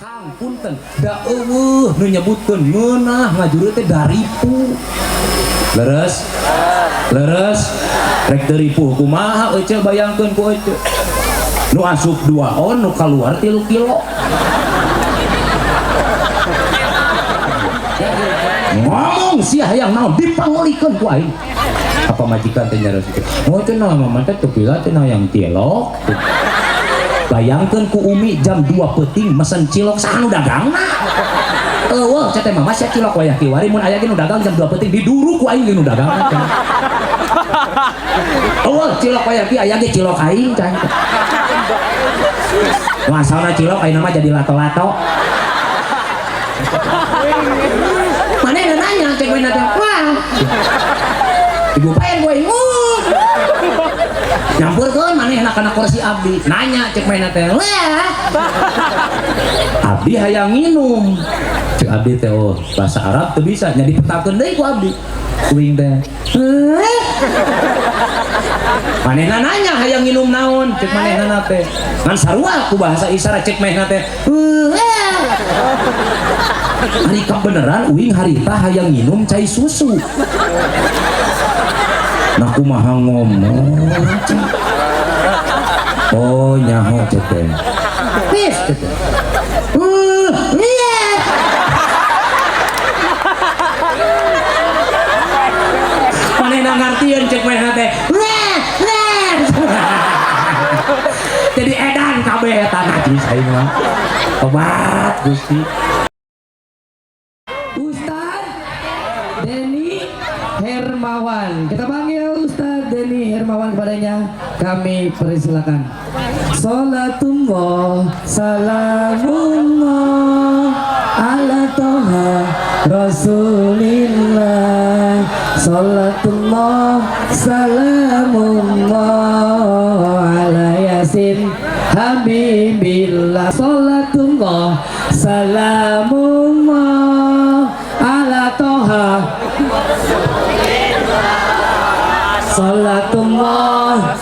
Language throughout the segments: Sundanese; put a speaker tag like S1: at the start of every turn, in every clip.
S1: Kang punten da eueuh nu nyebutkeun ngeunah ngajuru teh daripu. Leres? Leres? Rek teu ripuh kumaha ece bayangkeun ku ece. Nu asup 2 on nu kaluar 3 kilo. Ngomong sia hayang naon dipangelikeun ku aing. Apa majikan teh nyaros kitu. Oh cenah mama teh teu pila teh hayang cilok. Bayangkeun ku Umi jam 2 peuting mesen cilok saha nu dagangna. Eueuh cenah teh mama sia cilok wayah kiwari mun aya ge nu dagang jam 2 peuting diduru ku aing ge nu dagang. Eueuh cilok wayah ki aya ge cilok aing can. Nu asalna cilok ayeuna mah jadi lato-lato. Manehna nanya cek we teh wah. Ibu paen gue ingut. Nyampurkeun manehna kana kursi abdi. Nanya cek manehna teh wah. Abdi hayang nginum. Cek abdi teh oh bahasa Arab teu bisa nya dipetakeun deui ku abdi. Kuing teh. Manehna nanya hayang nginum naon cek manehna teh. Ngan sarua ku bahasa isyarat cek manehna teh. Hari kebenaran uing harita hayang nginum cai susu. Nah kumaha ngomong. Oh nyaho cek teh. Wis cek teh. Iya. Manehna ngartieun cek manehna teh. Wah, wah. Jadi edan kabeh eta najis aing mah. Tobat Gusti.
S2: Ustaz Denny Hermawan. Kita panggil Ustaz Denny Hermawan, kepadanya kami persilakan. Salatullah salamullah ala toha Rasulillah. Salatullah salamullah ala yasin habibillah. Salatullah salamullah ala toha. Salatullah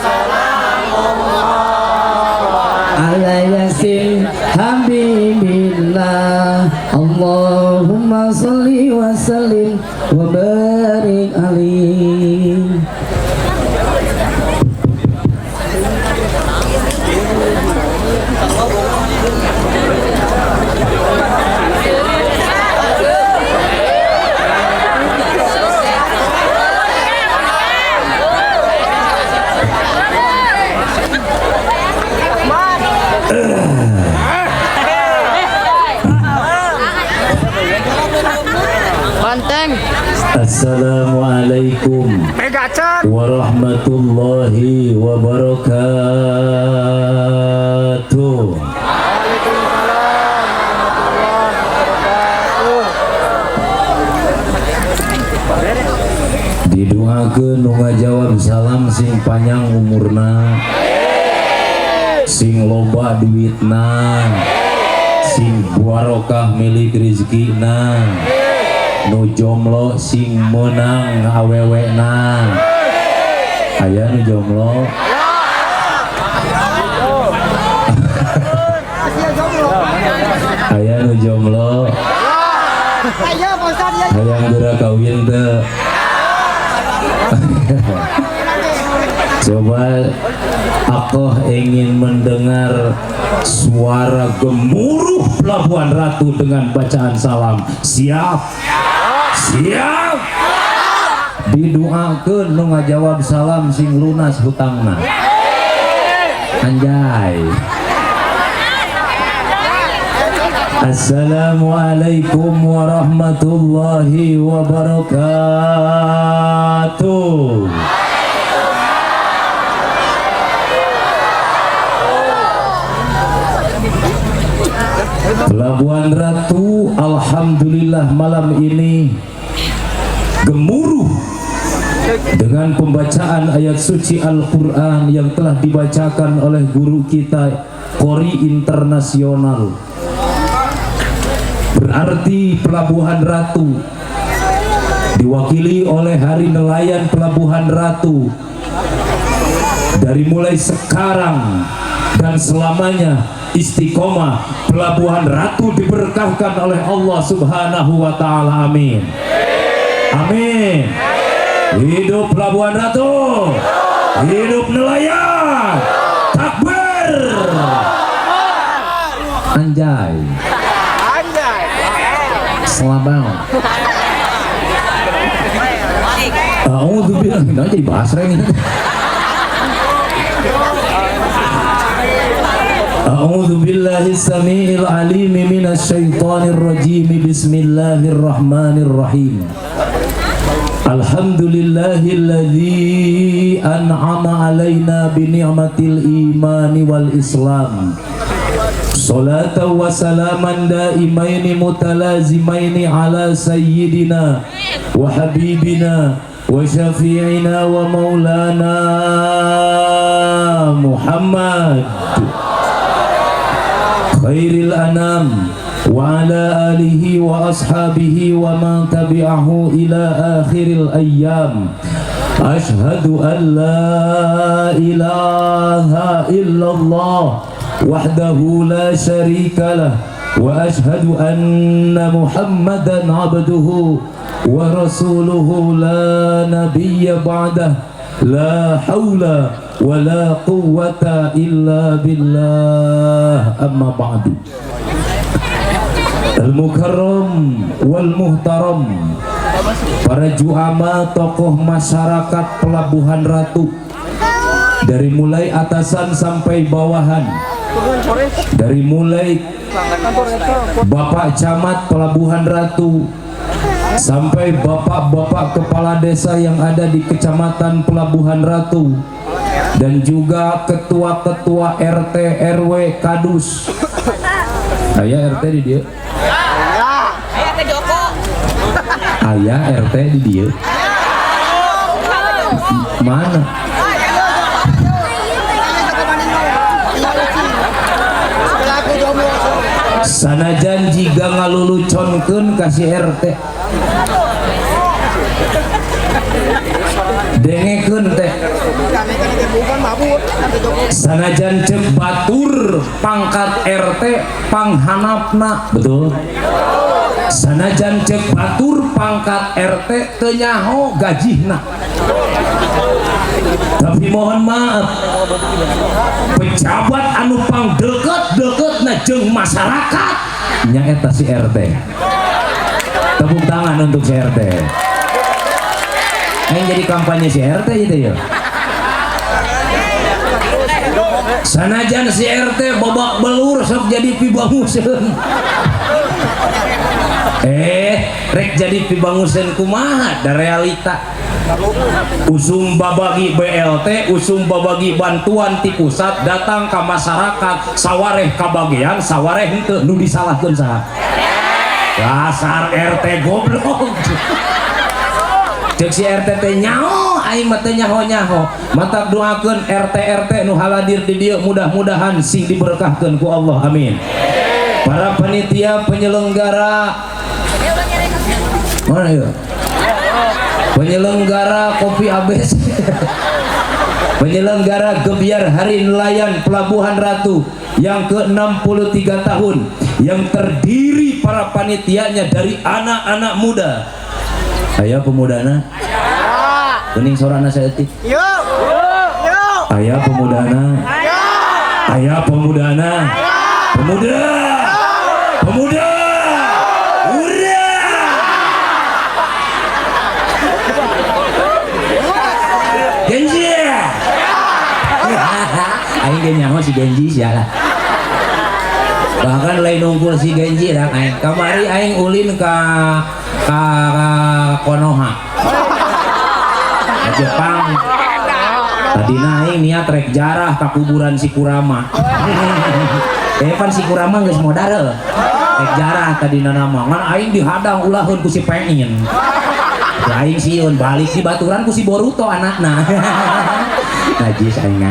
S2: ala yasin habibillah. Allahumma sholli wa sallim wa barik alaihi.
S3: Banteng.
S1: Assalamualaikum warahmatullahi wabarakatuh.
S3: Waalaikumsalam warahmatullahi wabarakatuh.
S1: Didoakeun nu ngajawab salam sing panjang umurna, sing loba duitna, sing barokah milik rezekina, nu jomblo sing menang awewena. Aya nu jomblo? Aya nu jomblo? Hayang geura kawin teu? Coba aku ingin mendengar suara gemuruh Pelabuhan Ratu dengan bacaan salam. Siap? Siap. Didoakeun nu ngajawab salam sing lunas hutangna. Anjay. Assalamualaikum warahmatullahi wabarakatuh. Pelabuhan Ratu, alhamdulillah malam ini gemuruh dengan pembacaan ayat suci Al-Quran yang telah dibacakan oleh guru kita Qori Internasional. Berarti Pelabuhan Ratu diwakili oleh Hari Nelayan Pelabuhan Ratu dari mulai sekarang dan selamanya istiqomah. Pelabuhan Ratu diberkahkan oleh Allah Subhanahu wa taala. Amin. Amin. Hidup Pelabuhan Ratu. Hidup nelayan. Takbir. Anjay.
S3: Anjay.
S1: Selabang. A'udzubillah, jadi bahas ini. A'udzu billahi samiil alim minasyaitonir rajim. Bismillahirrahmanirrahim. Alhamdulillahilladzi an'ama alaina bi ni'matil imani wal islam. Salatan wa salaman daimaini mutalazimaini ala sayyidina wa habibina wa syafi'ina wa maulana Muhammad khairil anam wa ala alihi wa ashabihi wa man tabi'ahu ila akhiril ayyam. Ashhadu an la ilaha illallah wahdahu la syarika lah wa ashhadu anna Muhammadan abduhu wa rasuluhu la nabiyya ba'dah la hawla wa la quwwata illa billah. Amma ba'du. Al-mukarram wal muhtaram, para juama tokoh masyarakat Pelabuhan Ratu, dari mulai atasan sampai bawahan, dari mulai Bapak Camat Pelabuhan Ratu sampai bapak-bapak kepala desa yang ada di Kecamatan Pelabuhan Ratu, dan juga ketua-ketua RT, RW, Kadus. Ayah RT di dia. Ayah RT di dia. Mana? Sanajan jiga ngaluluconkeun ka si RT. Dengekeun teh. Sanajan cek batur pangkat RT panghanapna, betul? Sanajan cek batur pangkat RT teu nyaho gajihna. Tapi mohon maaf, pejabat anu pang deket-deketna jeung masyarakat nyaeta si RT. Tepuk tangan untuk si RT. Yang jadi kampanye si RT gitu ya. Sanajan si RT babak belur sok jadi pibanguseun. Rek jadi pibanguseun kumaha da realita. Usum babagi BLT, usum babagi bantuan ti pusat datang ke masyarakat, sawareh kabagian, sawareh henteu, nu disalahkeun saha? Dasar RT goblok. Cek si RT teh nyaho, aing mah teh nyaho-nyaho. Matak doakeun RT RT nu haladir di dieu mudah-mudahan sing diberkahkeun ku Allah. Amin. Para panitia penyelenggara mana ya? Penyelenggara Kopi ABC, penyelenggara Gebyar Hari Nelayan Pelabuhan Ratu yang ke-63 tahun, yang terdiri para panitianya dari anak-anak muda. Ayo pemudana, kuning sorana saeutik. Ayo pemudana, ayo pemudana, pemuda, pemuda. Genji. Aing ge nyaho si Genji sialah. Bahkan lain nungkul si Genji lah aing. Kamari aing ulin ka Konoha. Ka Jepang. Tadina aing niat rek jarah ka kuburan si Kurama. Pan si Kurama geus modar heuh. Rek jarah tadina nama. Ngan aing dihadang ulaheun ku si Pengin. Aing sieun balik di baturan ku si Boruto anakna. Najis aing.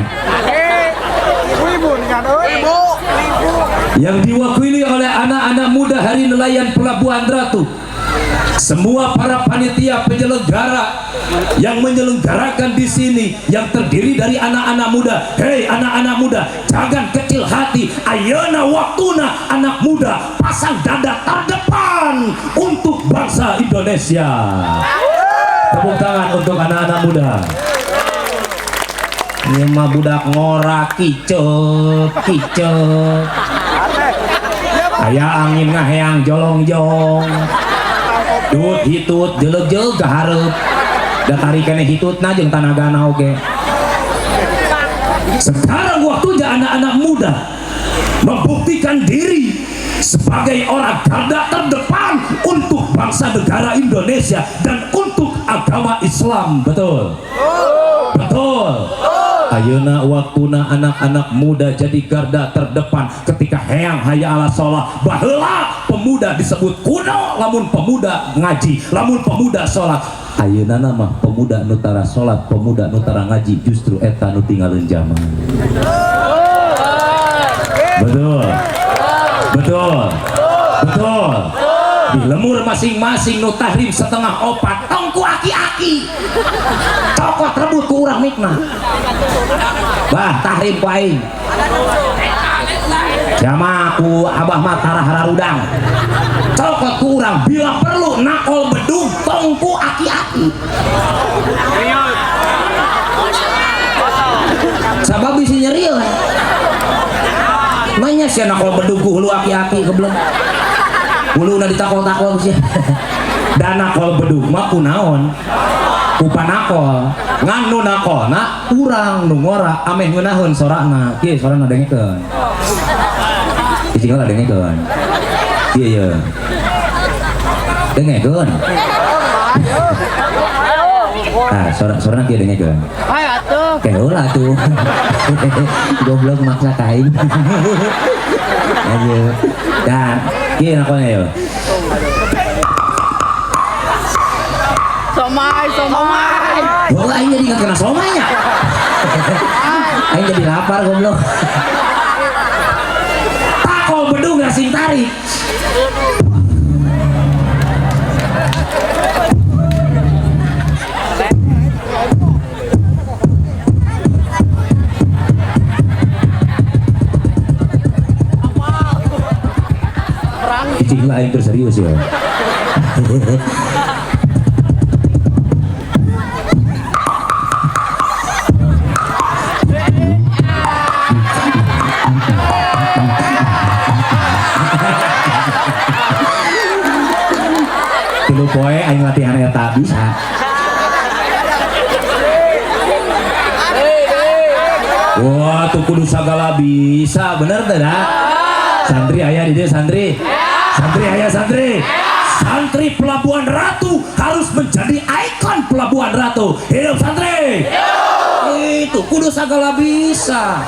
S1: Yang diwakili oleh anak-anak muda Hari Nelayan Pelabuhan Ratu, Semua para panitia penyelenggara yang menyelenggarakan di sini yang terdiri dari anak-anak muda. Hei anak-anak muda, jangan kecil hati. Ayeuna waktuna anak muda pasang dada terdepan untuk bangsa Indonesia. Tepuk tangan untuk anak-anak muda. Ini mah budak ngora kicep kicep. Aya angin ngaheang jolongjong. Dut hitut jeleg-jeleg ka hareup. Da tarikane hitutna jeung tanagana oge. Sekarang waktunya anak-anak muda membuktikan diri sebagai orang garda terdepan untuk bangsa negara Indonesia dan untuk agama Islam. Betul? Betul. Ayeuna waktuna anak-anak muda jadi garda terdepan ketika heang hayya ala sholah. Baheula pemuda disebut kuno lamun pemuda ngaji, lamun pemuda sholat. Ayeuna mah pemuda nu tara sholat, pemuda nu tara ngaji justru eta nu tinggalin zaman. Betul. Betul. Betul. Di lemur masing-masing nu tahrim 3:30 tong ku aki-aki. Cokot rebut ku urang mikna. Bah tahrim ku aing. Jama ku abah mah tarah hararudang. Cokot ku urang bila perlu nakol bedug tong ku aki-aki. Sabab bisi nyeri lah. Manya sia nakol bedug ku hulu aki-aki kebleng. Huluna ditakol-takol sia. Da nakol bedug mah kunaon? Ku panakol. Ngan nu nakolna urang nu ngora ameh ngeunaheun sorana. Kieu sorana dengekeun. Cicing heula dengekeun. Kieu ye. Dengekeun. Nah, sorana kieu dengekeun.
S3: Hayo atuh.
S1: Ke heula atuh. Goblok maksa ka aing. Ayo. Dan kieu nakolna ye.
S3: Somai, somai.
S1: Oh, aing jadi nggak kena somainya. Aing jadi lapar goblok. Takol bedug rasing tarik. Cicing lah aing serius ya. Tilu poe aing latihan eta bisa. Wah, tuh kudu sagala bisa, bener teh dah. Santri aya di dieu santri. Santri aya santri. Santri Pelabuhan Ratu harus menjadi ikon Pelabuhan Ratu. Hidup santri. Itu kudu sagala bisa.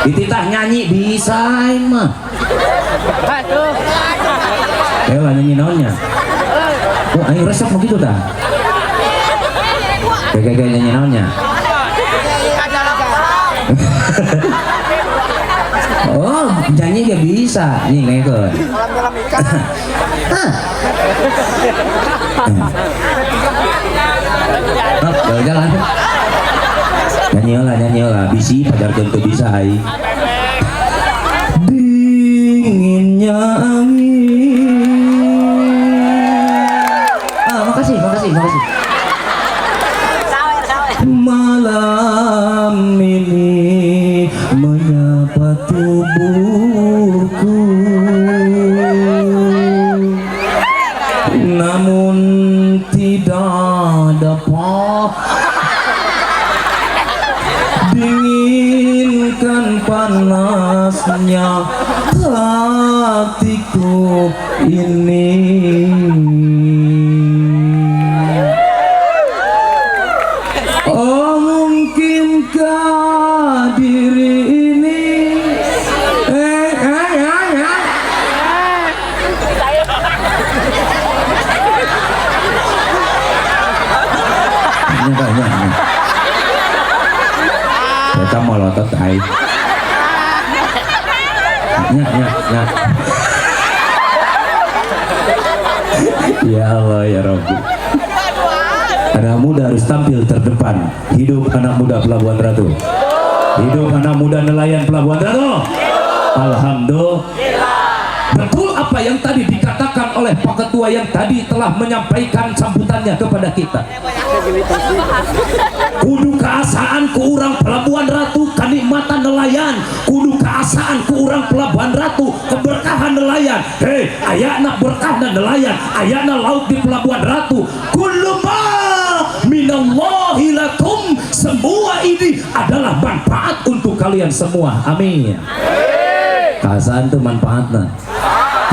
S1: Dititah nyanyi bisa aing mah.
S3: Aduh.
S1: Ayo nyanyi naonnya? Oh, aing resep begitu tah. Kayak nyanyi naonnya? Oh, nyanyi gak bisa. Nih, nengkeun. Oh, jalan. Nyanyi lah, bisi pajarkeun teu bisa aing. Dinginnya angin. Ah, makasih, makasih, makasih. Malam ini menyapa tubuhku, namun tidak dapat dinginkan panasnya hatiku ini. Oh, mungkinkah diri ini Eta molotot aing. Nya nya nya. Iya. Ya Allah ya Rabbi. Anak muda harus tampil terdepan. Hidup anak muda Pelabuhan Ratu. Hidup anak muda nelayan Pelabuhan Ratu. Alhamdulillah. Betul apa yang tadi dikatakan oleh Pak Ketua yang tadi telah menyampaikan sambutannya kepada kita. Kudu kaasaan ku urang Pelabuhan Ratu kanikmatan nelayan. Kudu kaasaan ku urang Pelabuhan Ratu keberkahan nelayan. Hei, ayana berkahna nelayan, ayana laut di Pelabuhan Ratu. Kullu ma minallahi lakum. Semua ini adalah manfaat untuk kalian semua. Amin. Kaasaan tuh manfaatna.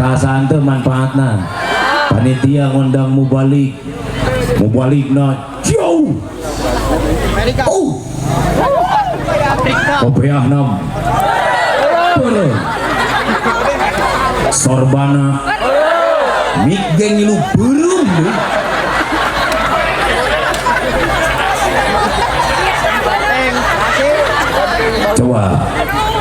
S1: Kaasaan tuh manfaatna. Panitia ngundang mubalik, mubalikna jauh. Oh, kopiahna beureum. Sorbana mik ge ngilu beureum deui. Coba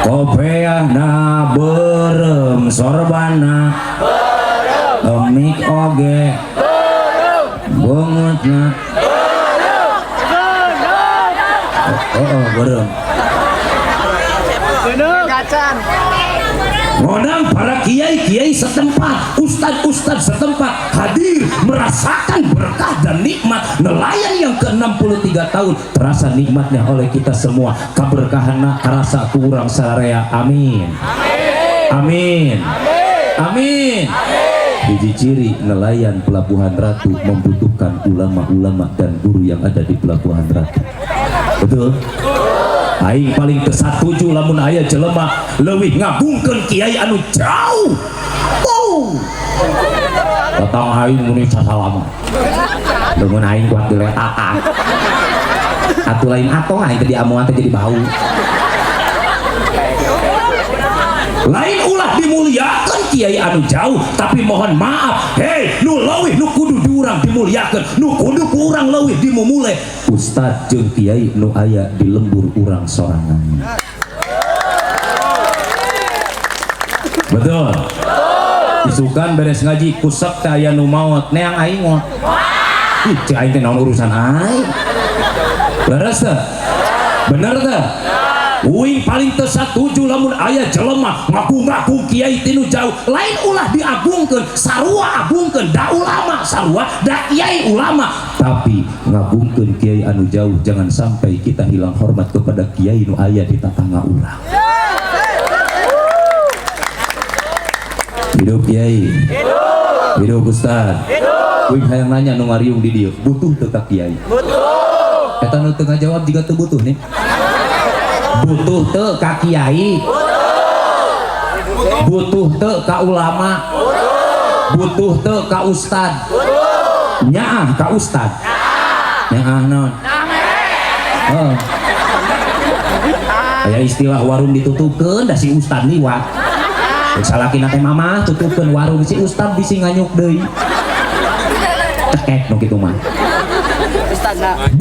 S1: kopiahna beureum, sorbana beureum, mik oge beureum, beungeutna oh, beureum.
S3: Kacan.
S1: Ngondang para kiai-kiai setempat, ustad-ustad setempat hadir merasakan berkah dan nikmat nelayan yang ke-63 tahun terasa nikmatnya oleh kita semua. Kaberkahanna karasa ku urang sararea. Amin. Amin. Amin. Hiji ciri nelayan Pelabuhan Ratu membutuhkan ulama-ulama dan guru yang ada di Pelabuhan Ratu. Betul? Aing paling kesatuju lamun aya jelema leuwih ngagungkeun kiai anu jauh. Wow. Datang aing muni sasalama. Leungeun aing kuat diletakan. Atuh lain atoh aing teh diamuan teh jadi bau. Lain ulah dimuliakan kiai anu jauh, tapi mohon maaf, hei, nu leuwih nu kudu diurang dimuliakeun, nu kudu ku urang leuwih dimumule. Ustad jeung kiai nu aya di lembur urang sorangan. Betul. Isukan beres ngaji kusep teh aya nu maot, neang aing mah. Ih, cek aing teh naon urusan aing. Beres teh? Bener teh? Uing paling teu satuju lamun aya jelema ngaku-ngaku kiai tinu jauh, lain ulah diagungkeun, sarua agungkeun, da ulama sarua, da kiai ulama, tapi ngagungkeun kiai anu jauh jangan sampai kita hilang hormat kepada kiai nu aya di tatangga urang. Hidup kiai. Hidup ustad. Uing hayang nanya nu ngariung di dieu, butuh teu ka kiai? Butuh. Eta nu teu ngajawab jiga teu butuh nih. Butuh teu ka kiai? Butuh teu ka ulama? Butuh teu ka ustad? Nyaah ka ustad? Nyaah naon? Heeh. Aya istilah warung ditutupkeun da si ustad liwat. Cek salakina teh mamah tutupkeun warung si ustad bisi nganyuk deui. Cekek nu kitu mah.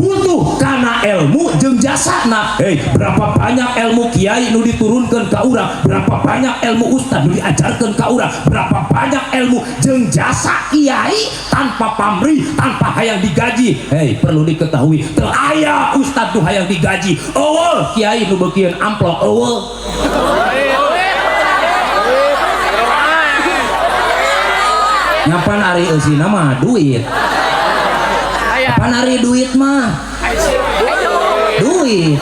S1: Butuh karena ilmu jeung jasana. Hei, berapa banyak ilmu kiai nu diturunkan ka urang, berapa banyak ilmu ustad nu diajarkan ka urang, berapa banyak ilmu jeung jasa kiai tanpa pamrih, tanpa hayang digaji. Hei, perlu diketahui, teu aya ustad nu hayang digaji. Eueuh, kiai nu beukieun amplop eueuh. Nyapan ari eusina mah duit. Pan ari duit mah duit.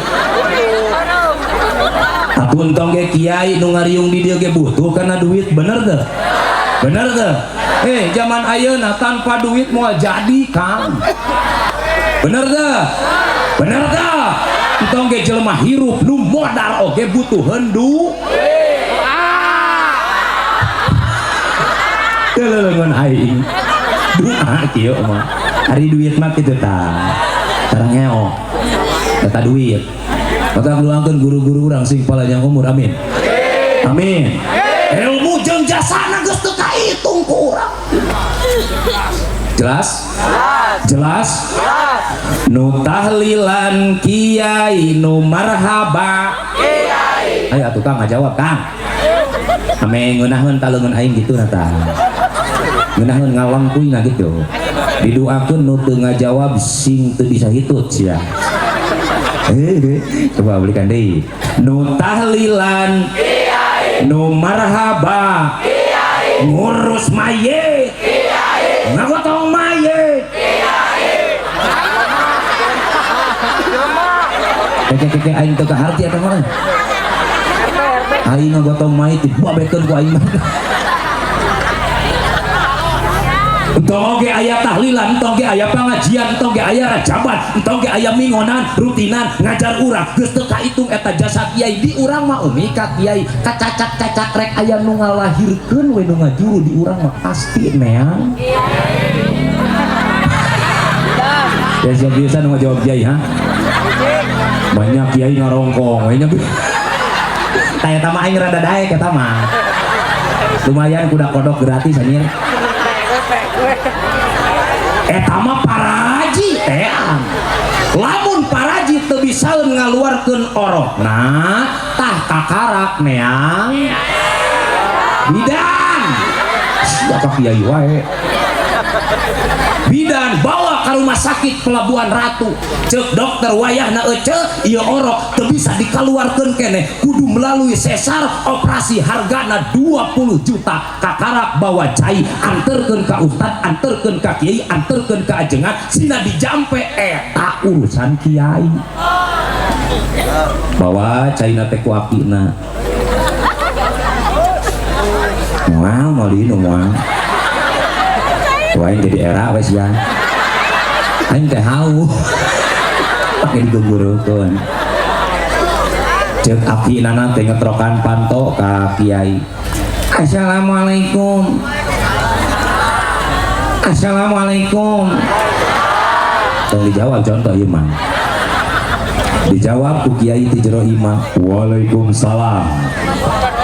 S1: Atuh entong ge kiai nu ngariung di dieu ge butuh karena duit, bener teu? Bener teu? Zaman ayeuna tanpa duit moal jadi, Kang. Bener teu? Bener teu? Entong ge jelema hirup nu modar oge butuh hendu. Teu leuleungeun aing. Doa kieu mah. Ari duit mah kitu tah. Tarang ngeo. Eta duit. Maka keluangkeun guru-guru urang sing palanjang umur, amin. Amin. Ilmu jeung jasana geus teu kahitung ku urang. Jelas? Jelas? Nu tahlilan kiai nu marhaba. Kiai. Ayo atuh Kang ngajawab, Kang. Ame ngeunaheun ta leungeun aing kitu na tah. Ngeunaheun ngalengkuyna gitu. Didoakeun nu teu ngajawab sing teu bisa hitut sia. Coba belikan deui. Nu tahlilan, nu marhaba, ngurus mayit, ngagotong mayit. Keke-keke aing teu kaharti eta mah. Aing ngagotong mayit dibabekeun ku aing mah. Entong oge aya tahlilan, entong ge aya pengajian, entong ge aya rajaban, entong ge aya mingonan, rutinan ngajar urang. Geus teu kaitung eta jasa kiai di urang mah umi ka kiai kacacak-cacak rek aya nu ngalahirkeun we nu ngajuru di urang mah pasti neang. Ya siap biasa nu ngajawab kiai ha. Banyak kiai ngarongkong we nya. Tah eta mah aing rada daek eta mah. Lumayan kuda kodok gratis anjir. Eta mah paraji teang. Lamun paraji teu bisaeun ngaluarkeun orokna, tah kakarak neang bidan. Sia ka kiai wae. Bidan bawa ke rumah sakit Pelabuhan Ratu. Cek dokter wayahna ece ieu orok teu bisa dikaluarkeun keneh, kudu melalui sesar operasi hargana 20 juta. Kakarak bawa cai anterkeun ka ustad, anterkeun ka kiai, anterkeun ka ajengan, sina dijampe eta urusan kiai. Bawa caina teh ku akina. Moal moal diinum moal. Aing jadi era wes ya. Aing teh hau. Pake digunggurukeun. Ceuk akina teh ngetrokan panto ka kiai. Assalamualaikum. Assalamualaikum. Tong dijawab contoh ieu mah. Dijawab ku kiai ti jero imah. Waalaikumsalam.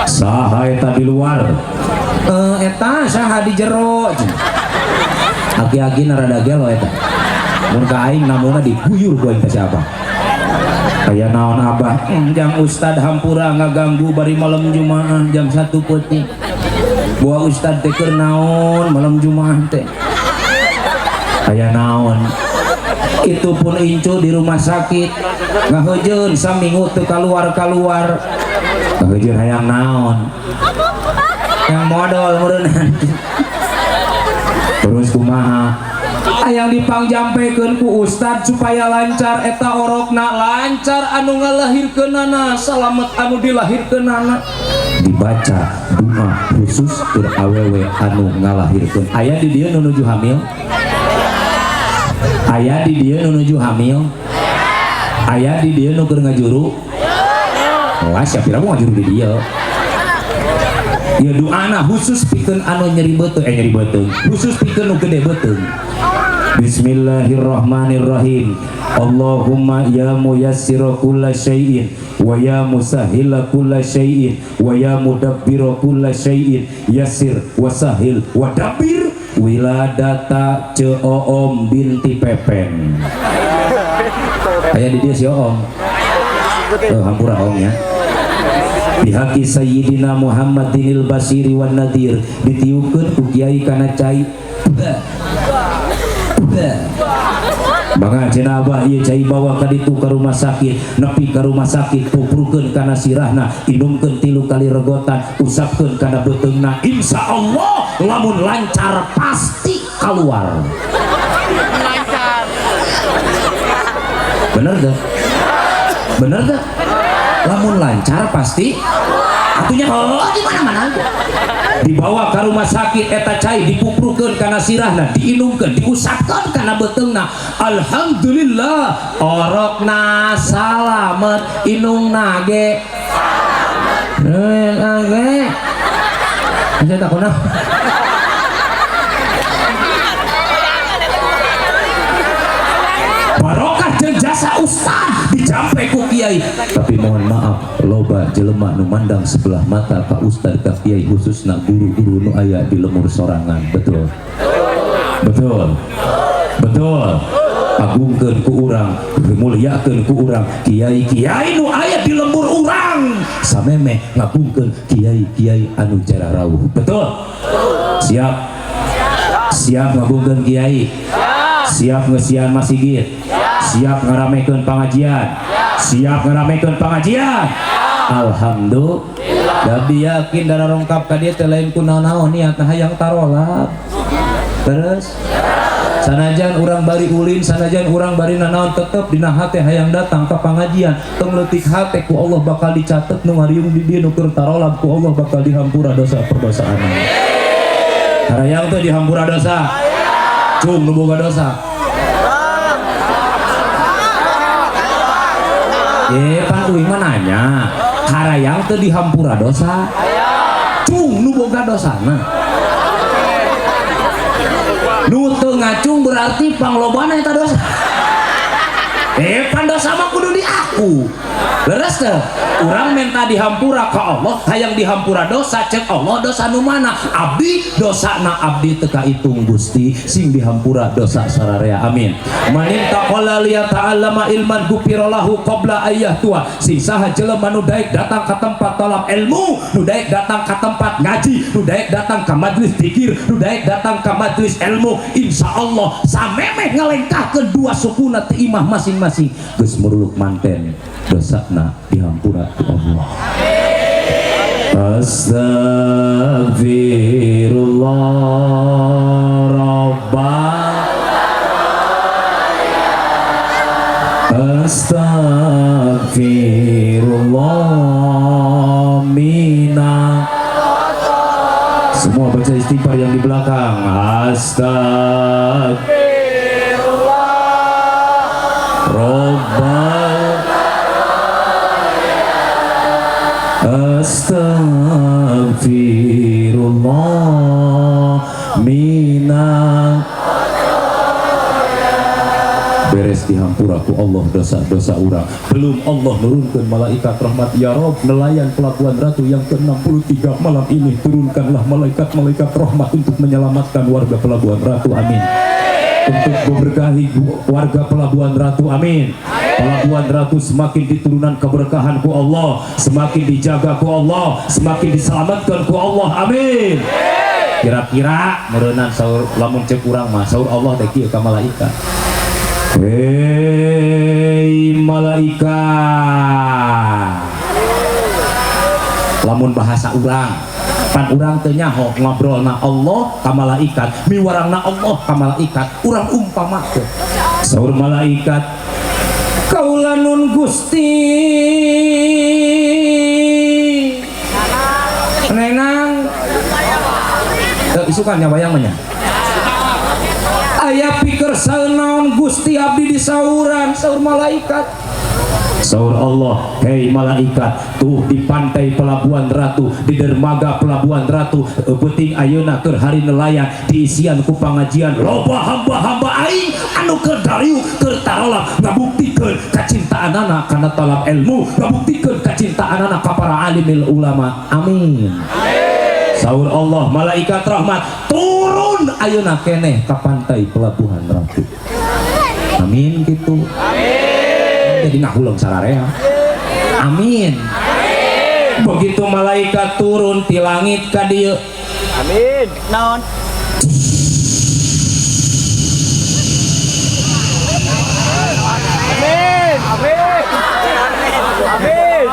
S1: Saha eta di luar? Eta saha di jero? Aki-aki rada gelo eta. Mun ka aing namuna diguyur ku aing teh siapa? Aya naon abah? Jang ustad hampura ngaganggu bari malam Jumaah jam 1 peuting. Buah ustad teh keur naon malam Jumaah teh? Aya naon? Itu pun incu di rumah sakit ngaheujeun saminggu teu kaluar-kaluar. Ngaheujeun hayang naon? Yang modal meureun. Terus kumaha? Hayang dipangjampekeun ku ustad supaya lancar eta orokna, lancar anu ngalahirkeunana, salamet anu dilahirkeunana. Dibaca doa khusus keur awewe anu ngalahirkeun. Aya di dieu nu nuju hamil? Aya di dieu nu nuju hamil? Aya di dieu nu keur ngajuru? Wah, siapa pira ngajuru di dieu? Ya doana khusus pikeun anu nyeri beuteung, nyeri beuteung. Khusus pikeun nu gede beuteung. Bismillahirrahmanirrahim. Allahumma ya muyassira kulla syai'in wa ya musahhila kulla syai'in wa ya mudabbira kulla syai'in yassir wa sahil wa dabbir wiladata Ceoom binti Pepen. Aya di dieu si Oom. Oh, hampura Om ya. Bihaqi Sayyidina Muhammadinil Basiri wan Nadir ditiupkeun ku kiai kana cai. Bangga cenah abah ieu cai bawa ka ditu ka rumah sakit, nepi ka rumah sakit puprukeun kana sirahna, inumkeun 3 kali regotan, usapkeun kana beuteungna, insyaallah lamun lancar pasti keluar.
S3: Lancar.
S1: Bener teu? Bener teu? Lamun lancar pasti atunya oh di mana-mana aja. Dibawa ke rumah sakit eta cai dipuprukeun kana sirahna, diinumkeun, diusapkeun kana beuteungna. Alhamdulillah orokna salamet, inungna ge salamet. Ge. Saya takutna. Barokah jeung jasa ustad dijampe ku kiai. Tapi mohon maaf, loba jelema nu mandang sebelah mata ka ustad ka kiai khususna guru-guru nu aya di lemur sorangan. Betul. Betul. Betul. Agungkeun ku urang, muliakeun ku urang kiai-kiai nu aya di lembur urang. Samemeh ngagungkeun kiai-kiai anu jara rawuh. Betul. Siap. Siap ngagungkeun kiai. Siap ngeusian masigit. Siap ngaramekeun pangajian. Siap ngaramekeun pangajian. Alhamdulillah. Abdi yakin darah rongkap ka dieu teh lain ku naon-naon niatna hayang tarolab. Terus sanajan urang bari ulin, sanajan urang bari nanaon tetep dina hate hayang datang ka pangajian. Tong leutik hate ku Allah bakal dicatet nu ngariung di dieu nu keur tarolab ku Allah bakal dihampura dosa perdosaanna. Harayang teh dihampura dosa. Cung nu boga dosa. Pan uing mah nanya, harayang teu dihampura dosa. Cung nu boga dosana. Nu teu ngacung berarti panglobana eta dosa. Pan dosa mah kudu diaku. Leres teu? Urang menta dihampura ka Allah, hayang dihampura dosa, cek Allah dosa nu mana? Abdi dosana abdi teu kaitung Gusti, sing dihampura dosa sararea. Amin. Manin taqala liya ta'allama ilman gufira lahu qabla ayyah tua. Sing saha jelema nu daek datang ka tempat talab ilmu, nu daek datang ka tempat ngaji, nu daek datang ka majelis zikir, nu daek datang ka majelis ilmu, insyaallah samemeh ngalengkahkeun dua sukuna teu imah masing-masing geus muruluk manten dosana dihampura ku Allah. Astagfirullah Rabbal Astagfirullah mina. Semua baca istighfar yang di belakang. Astagfirullah Rabbal Astagfirullah mina. Beres dihampura ku Allah dosa-dosa urang. Belum Allah nurunkan malaikat rahmat, ya Rob, nelayan Pelabuhan Ratu yang ke-63 malam ini turunkanlah malaikat-malaikat rahmat untuk menyelamatkan warga Pelabuhan Ratu. Amin. Untuk memberkahi warga Pelabuhan Ratu. Amin. Pelabuhan Ratu semakin diturunan keberkahan ku Allah, semakin dijaga ku Allah, semakin diselamatkan ku Allah. Amin. Kira-kira meureunan saur lamun cek urang mah saur Allah teh kieu ka malaikat. Hei malaikat, lamun bahasa urang pan urang teu nyaho ngobrolna Allah ka malaikat, miwarangna Allah ka malaikat, urang umpamakeun. Saur malaikat, kaula nun Gusti nenang teu isukan nya wayang mah nya. Aya pikir saeur naon Gusti abdi disauran, saur malaikat. Saur Allah, hei malaikat, tuh di pantai Pelabuhan Ratu, di dermaga Pelabuhan Ratu, peuting ayeuna keur hari nelayan, diisian ku pangajian loba hamba-hamba aing anu keur dariuk keur tarolab ngabuktikeun kacintaanana kana talab ilmu, ngabuktikeun kacintaanana ka para alimil ulama. Amin. Saur Allah, malaikat rahmat turun ayeuna keneh ka pantai Pelabuhan Ratu. Amin gitu. Amin. Jadi ngahuleng sararea. Amin. Begitu malaikat turun ti langit ka dieu.
S3: Amin. Naon? Amin. Amin. Amin.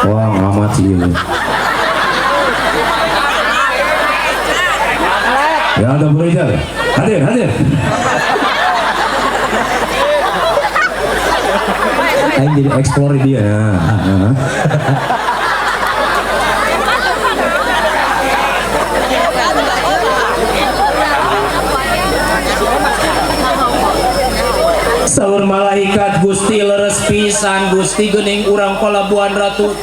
S1: Wah, ngamat sih ini. Ya, ada beredar. Hadir, hadir. Aing jadi explore dia. Nah. Saur malaikat, Gusti leres pisan Gusti geuning urang Pelabuhan Ratu.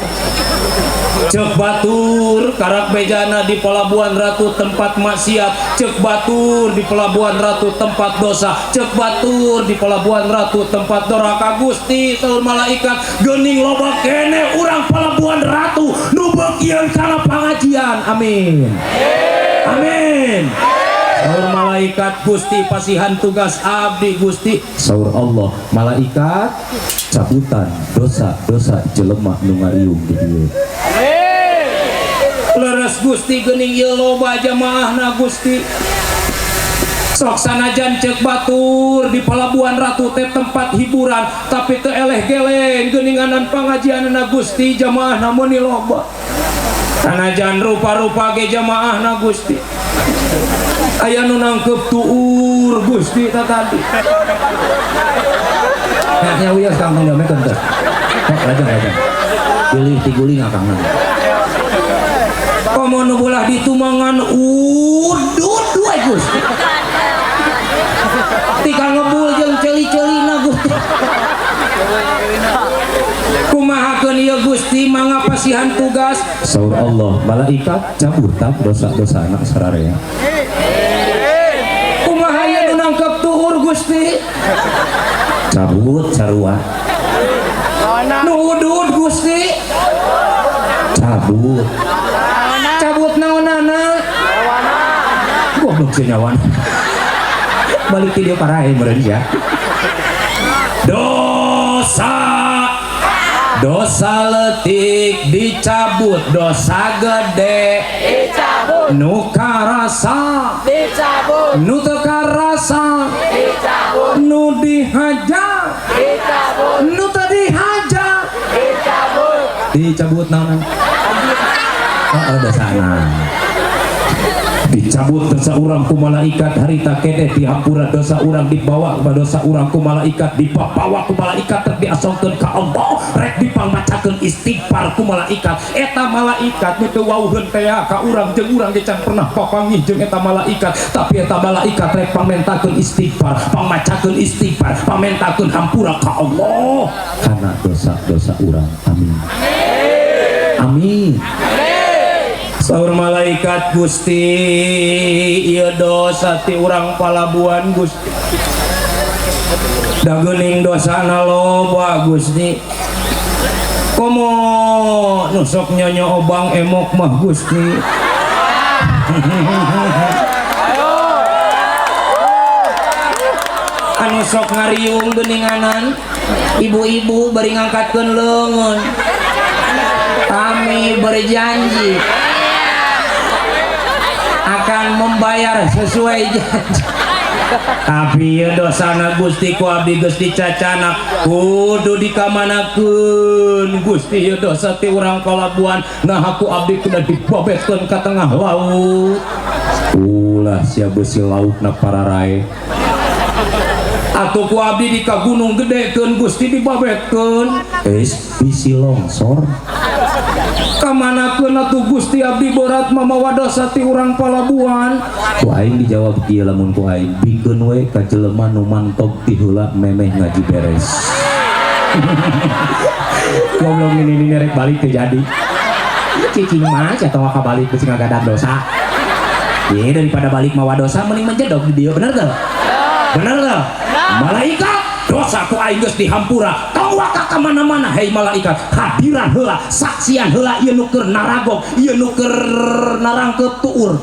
S1: Cek batur karak bejana di Pelabuhan Ratu tempat maksiat, cek batur di Pelabuhan Ratu tempat dosa, cek batur di Pelabuhan Ratu tempat doraka. Gusti saur malaikat geuning loba kene urang Pelabuhan Ratu nu beukieun kana pangajian. Amin. Amin. Saur malaikat, Gusti pasihan tugas abdi Gusti. Saur Allah, malaikat cabutan dosa-dosa jelema nu ngariung di dieu. Leres Gusti, geuning ieu loba jamaahna Gusti. Sok sanajan cek batur di Pelabuhan Ratu teh tempat hiburan, tapi teu eleh geleng geuninganan pangajianna Gusti, jamaahna meuni loba. Sanajan rupa-rupa ge jamaahna Gusti. Aya nu nangkep tuur Gusti ta tadi. Nah, nya wios Kang, tong diomekeun teh. Oh, lajeng lajeng. Pilih tiguling akang. Komo nu belah ditumangan udud we Gusti. Tika ngebul jeung ceuli-ceulina Gusti. Kumahakeun ieu Gusti, mangga pasihan tugas. Saur Allah, malaikat cabutan dosa-dosa anak sararea. Kumaha ieu nu nangkep tuur Gusti? Cabut sarua. Nu udud Gusti? Cabut. Cabut naonana? Goblok sih nyawan. Balik ti dieu parahe meureun ya. Dosa dosa letik dicabut, dosa gede
S3: Dicabut.
S1: Nu karasa
S3: Dicabut.
S1: Nu teu karasa
S3: Dicabut.
S1: Nu dihaja
S3: Dicabut.
S1: Nu teu dihaja
S3: Dicabut.
S1: Dicabut naon? Oh, dosana dicabut dosa urang ku malaikat harita kene dihampura dosa urang, dibawa ke dosa urang ku malaikat, dibawa ku malaikat rek diasongkeun ka Allah, rek dipangmacakeun istighfar ku malaikat. Eta malaikat nu teu wauheun teh ka urang, jeung urang ge can pernah papanggih jeung eta malaikat, tapi eta malaikat rek pangmentakeun istighfar, pangmacakeun istighfar, pangmentakeun hampura ka Allah karena dosa-dosa urang. Amin amin. Saur malaikat, Gusti ieu dosa ti urang Palabuhan Gusti, da geuning dosana loba Gusti, komo nu sok nyonyo obang emok mah Gusti. Anu sok ngariung geuninganan ibu-ibu bari ngangkatkeun leungeun, kami berjanji akan membayar sesuai janji, tapi ya dosana Gusti ku abdi geus dicacanak kudu dikamanakeun Gusti ya dosa ti urang Palabuhan, nah aku abdi kudu dibobetkeun ka tengah laut, ulah sia beusi lautna pararae, atuh ku abdi di ka gunung gedekeun Gusti dibobetkeun geus bisi longsor, kamanakeun atuh Gusti abdi berat mamawa dosa ti urang Palabuhan. Ku aing dijawab kieu, lamun ku aing bikeun we ka jelema nu mantog ti heula memeh ngaji beres. Goblok ini rek balik teu jadi cicing mah sia tong kabalik geus ngagadan dosa. Ye daripada balik mawa dosa mending menjedog di dieu, bener teu? Bener teu? Malaikat dosa ku aing geus dihampura, tong waka ka mana-mana hei malaikat, hadiran heula, saksian heula ieu nu keur naragok, ieu nu keur narangkeup tuur,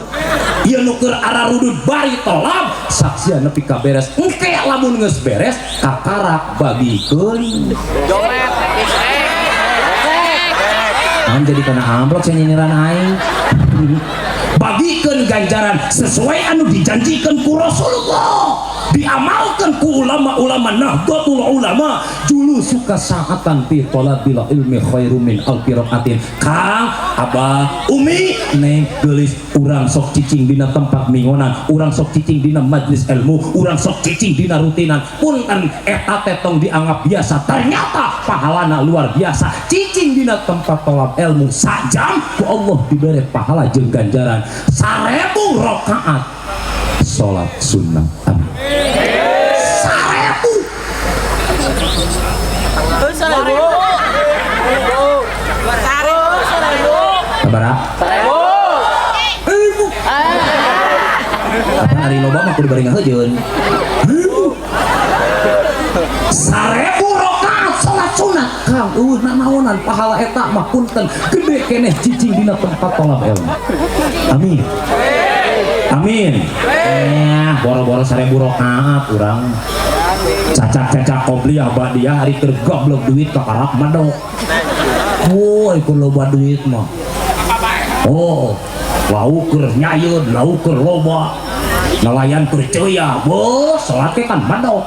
S1: ieu nu keur ararudud bari tolab, saksian nepi ka beres. Engke lamun geus beres kakarak bagikeun.
S3: Dompet.
S1: Naon jadi kana amplop sia nyinyiran aing. Bagikeun ganjaran sesuai anu dijanjikan ku Rasulullah, diamalkan ku ulama-ulama Nahdlatul Ulama, julu suka saatan fi talabil ilmi khairu min alfi raqatin. Kang Abah Umi Neng geulis, urang sok cicing dina tempat mingonan, urang sok cicing dina majlis ilmu, urang sok cicing dina rutinan, punten eta teh tong dianggap biasa, ternyata pahalana luar biasa. Cicing dina tempat tolab ilmu sajam ku Allah diberi pahala jeung ganjaran 1000 rakaat salat sunnah. Amin. 1000.
S3: Seribu. Seribu.
S1: Sabaraha?
S3: Seribu.
S1: Ribu. Apa hari loba mah kudu bari ngahejeun. Ribu. 1000 rakaat salat sunat. Kang eueuh nanaonan pahala eta mah punten gede keneh cicing dina tempat tolab ilmu. Amin. Amin. Boro-boro 1000 rakaat urang cacak-cacak qobliyah ba'diyah, ari keur gablek duit kakarak medok. Oh, ikut loba duit mah. Oh, lauk keur nyayeun, lauk keur loba. Nelayan keur ceuya, beuh, salat ge kan medok.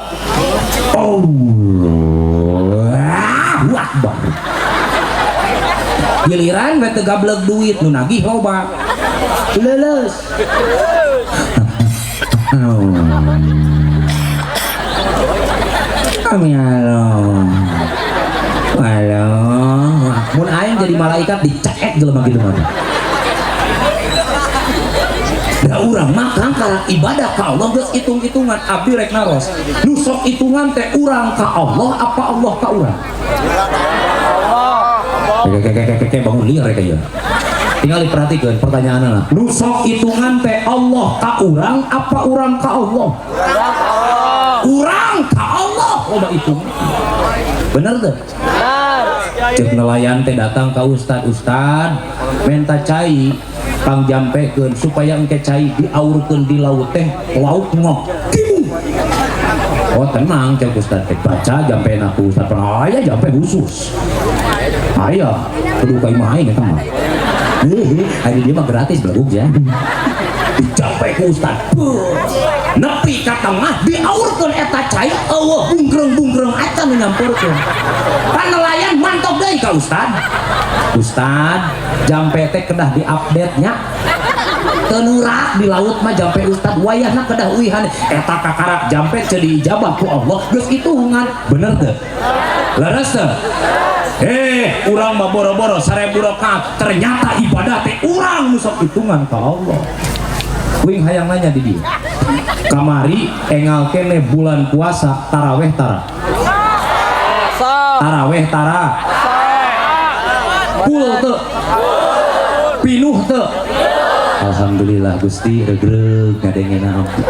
S1: Allahu Akbar. Giliran we teu gablek duit, nu nagih loba. Leuleus. Amin Allah. Allah. Mun aing jadi malaikat dicekek jelema kitu mah. Da urang mah Kang karang ibadah ka Allah geus hitung-hitungan, abdi rek naros. Nu sok hitungan teh urang ka Allah apa Allah ka urang? Keke bangun liar rek ieu. Tinggal diperhatikan pertanyaanna. Nu sok hitungan teh Allah ka urang apa urang ka Allah? Urang ka Allah loba hitung. Bener teu?
S3: Bener.
S1: Cek nelayan teh datang ka ustad, ustad menta cai kang jampekeun supaya engke cai diaurkeun di laut teh laut ngok. Oh tenang cek ustad teh, baca jampena ku ustad, aya jampe khusus. Aya kudu ka imah aing eta mah. Hehe, ari dia mah gratis belaguk ya. Dijampe ku ustad. Nepi ka tengah diaurkeun eta cai eueuh bungkreng-bungkreng acan nu nyamperkeun. Pan nelayan mantap deui ka ustad. Ustad, jampe teh kedah diupdate nya. Teu nurak di laut mah jampe ustad wayahna kedah uihan eta kakarak jampe teu diijabah ku Allah geus hitungan. Bener teu? Leres teu? Urang mah boro-boro 1000 rakaat, ternyata ibadah teh urang nu sok hitungan ka Allah. Kuing hayang nanya di dieu. Kamari engal kene bulan puasa taraweh tara. Taraweh tara. Full teu. Pinuh teu. Alhamdulillah Gusti regreg ngadengena abdi.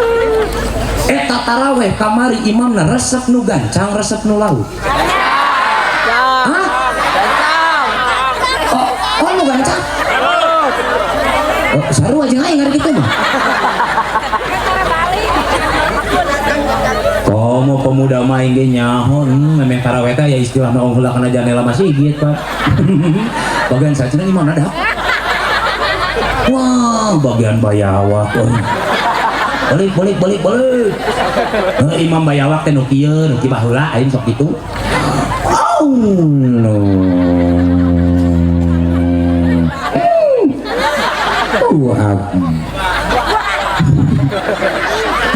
S1: Eta taraweh kamari imamna resep nu gancang resep nu laut. Hah? Oh, oh nu gancang? Oh, saru aja aing hari kitu mah. Komo pemuda mah aing ge nyaho, memeh taraweh teh aya istilah nu heula kana janela masjid, Pak. Bagian sacenah imamna dah. Wah, bagian bayawak. Balik balik balik balik. Imam bayawak teh nu kieu, nu kieu baheula aing sok kitu. Allah. Wah.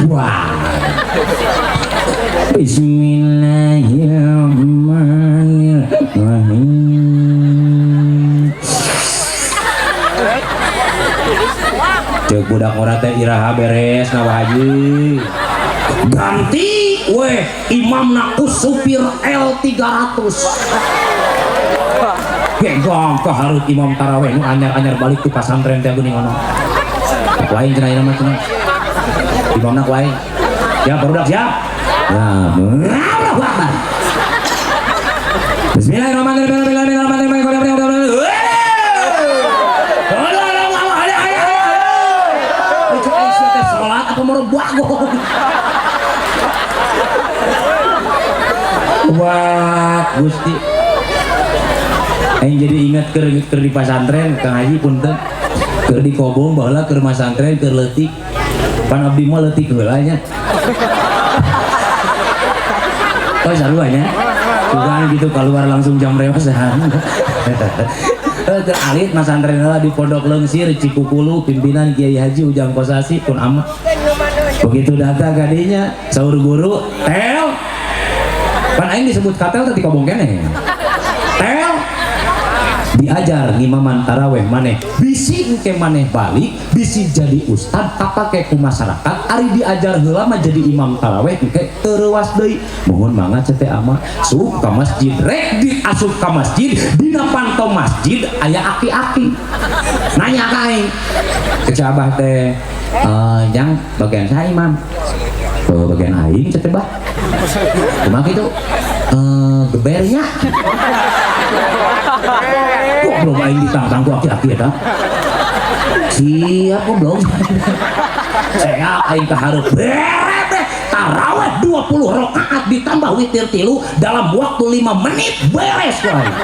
S1: Wah. Bismillahirrahmanirrahim. Cek budak ora teh iraha beres na haji. Ganti weh imamna ku supir L300. Gegong kaharut imam taraweh nu anyar-anyar balik ti pasantren teh geuning ono. Ku aing cenah ieu mah cenah. Imamna ku aing. Siap barudak siap. Ya, Allahu Akbar. Bismillahirrahmanirrahim. Salat apa mau bagong. Wah, Gusti. Aing jadi ingat keur di pasantren Kang Haji punten. Keur di Kobong baheula keur masantren keur leutik. Pan abdi mah leutik heula nya. Oh sarua nya. Bukan gitu keluar langsung jam rewasan. Keur alit masantren heula di Pondok Leungsir Cikukulu pimpinan Kiai Haji Ujang Kosasi pun amat. Begitu datang kadinya saur guru tel. Pan aing disebut katel teh di Kobong keneh. Tel diajar ngimaman taraweh maneh bisi engke maneh balik bisi jadi ustad kapake ku masyarakat ari diajar heula mah jadi imam taraweh engke teu reuas deui mohon mangga cete ama sup ka masjid rek diasup ka masjid dina panto masjid aya aki-aki nanya ka aing cek abah teh jang bagian saya imam oh, bagian aing cete bah kumaha kitu gebernya. Kok belum aing ditantang ku aki-aki eta. Siap goblok. Saya aing ka hareup. Bere taraweh 20 rakaat ditambah witir 3 dalam waktu 5 menit beres ku aing.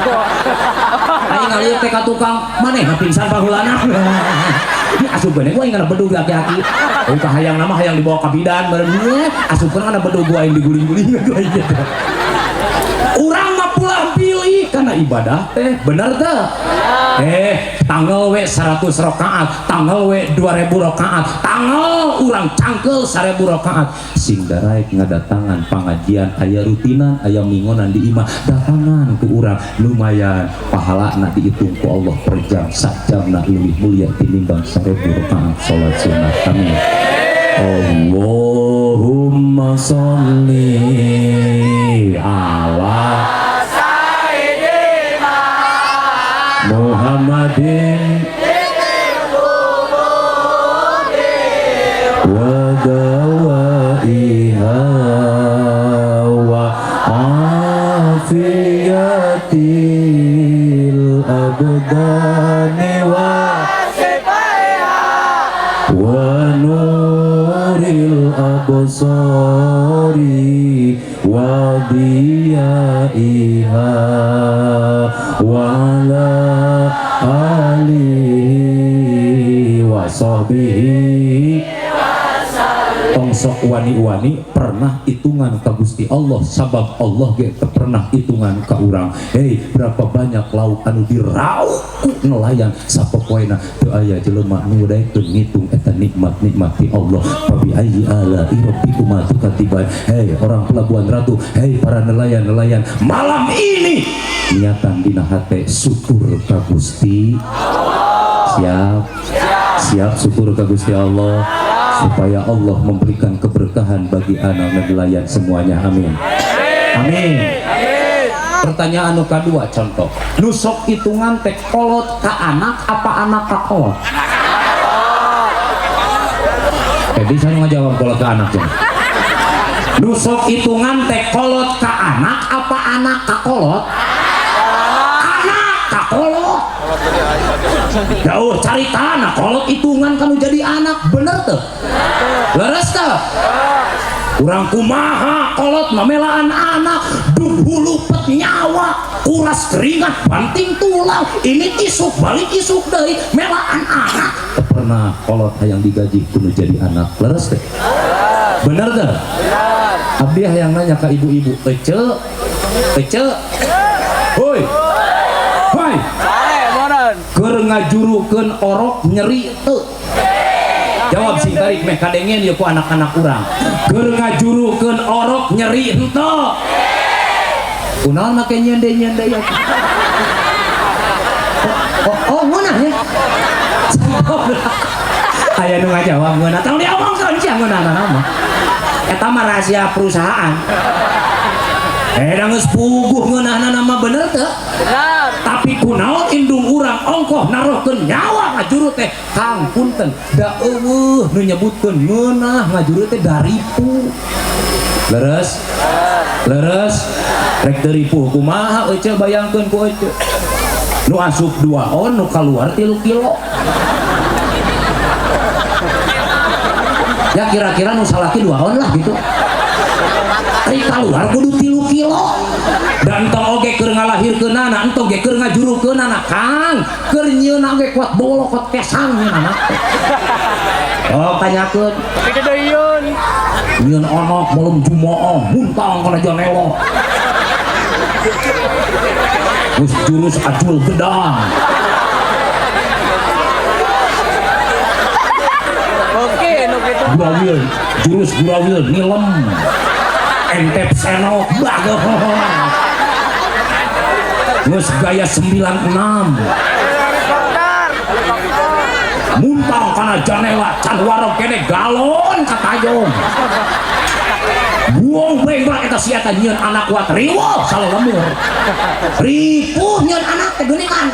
S1: Aing ngalieu teh ka tukang, maneh pingsan pangulana. Ini asupkeun ku aing kana bedug laki-laki. Oh ka hayang nama hayang dibawa ka bidan meureun asupkeun kana bedug ku aing diguling-guling ku aing gitu. Urang mah pulang pilih karena ibadah teh bener teh. Tanggal we 100 rakaat, tanggal we 2000 rakaat, tanggal urang cangkel 1000 rakaat. Sing daraek ngadatangan pangajian aya rutinan, aya mingonan di imah, datangan ku urang lumayan pahalana dihitung ku Allah per jam, sajamna leuwih mulia tinimbang 1000 rakaat salat sunat. Amin. Allahumma sholli ala
S3: Sayyidina
S1: Muhammadin wa dawaiha wa afiyatil abdani wa wa nuril absari wa diyaiha wa ala alihi wa sahbihi. Tong sok wani-wani pernah hitungan ka Gusti Allah, sabab Allah ge teu pernah hitungan ka urang. Hei, berapa banyak lauk anu diraup ku nelayan sapopoena teu aya jelema nu daekeun ngitung eta nikmat-nikmat ti Allah. Fabi ayyi ala rabbikuma tukadziban. Hei orang Pelabuhan Ratu, hei para nelayan-nelayan, malam ini niatan dina hate syukur ka Gusti. Siap, siap syukur ka Gusti Allah supaya Allah memberikan keberkahan bagi anak nelayan semuanya. Amin. Amin. Pertanyaan nu kadua contoh, nu sok hitungan teh kolot ka anak apa anak ka kolot? Bisa ngajawab kolot ka anak ya. Nu sok hitungan teh kolot ka anak apa anak ka kolot? Anak ka kolot. Jauh cari tanah kolot hitungan kamu jadi anak, bener tuh? Leres tuh? Kurang kumaha kolot mamelaan anak, dug hulu pet nyawa, kuras keringat banting tulang, ini isuk balik isuk deui melaan anak. Teu pernah kolot hayang digaji kudu jadi anak, leres teh? Bener tuh? Abdi hayang nanya ke ibu-ibu, ece, ece, hoi, hoi. Keur ngajurukeun orok nyeri teu? Jawab sing tarik meh kadengen ieu ku anak-anak urang. Keur ngajurukeun orok nyeri henteu? Kunaon make nyende-nyende ya? Oh, oh, ngeunah ya? Aya nu ngajawab ngeunah, tong diomongkeun sia ngeunahna mah. Eta mah rahasia perusahaan. Da geus puguh ngeunahna mah bener teu?
S3: Bener.
S1: Tapi kunaon indung urang ongkoh narohkeun nyawa ngajuru teh Kang punten da eueuh nu nyebutkeun ngeunah ngajuru teh daripu. Leres? Leres? Rek teu ripuh kumaha ece bayangkeun ku ece. Nu asup 2 on nu kaluar 3 kilo. Ya kira-kira nu salaki 2 on lah gitu. Ari kaluar kudu 3 kilo. Dan entong oge keur ngalahirkeunana, entong ge keur ngajurukeunana, Kang. Keur nyieunna oge kuat bolok kuat kesang nyieunana. Oh, tanyakeun.
S3: Tapi deuyun.
S1: Nyieun anak malem jumaah muntang kana janela. Geus jurus ajul gedang.
S3: Oke, nu kitu.
S1: Gurawil, jurus gurawil nilem. Entep senok bagoh. Geus gaya 96. Muntang kana janela can warog kene galon katajong. Buang bengkrak eta si eta nyieun anak kuat riweuh salelemur. Ripuh nyieun anak teh geuningan.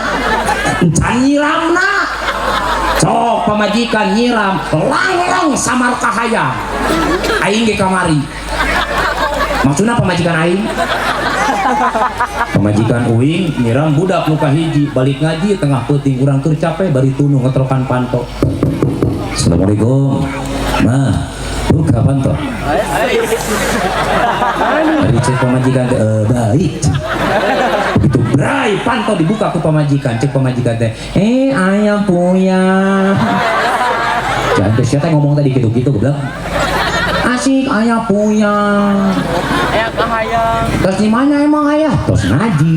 S1: Can nyiramna. Sok pamajikan nyiram langlang samar kahayang. Aing ge kamari. Maksudna pamajikan aing? Pamajikan uing nyirang budak nu kahiji balik ngaji tengah peuting urang keur capek bari tunduh ngetrokan panto. Assalamualaikum. Mah, buka panto. Dari cek pamajikan teh baik. Begitu brai panto dibuka ku pamajikan, cek pamajikan teh, ayam puya. Jangan teh siapa ngomong tadi gitu-gitu goblok. Asik ayah puya.
S3: Ayah kahayang.
S1: Terus di mana emang ayah? Terus ngaji.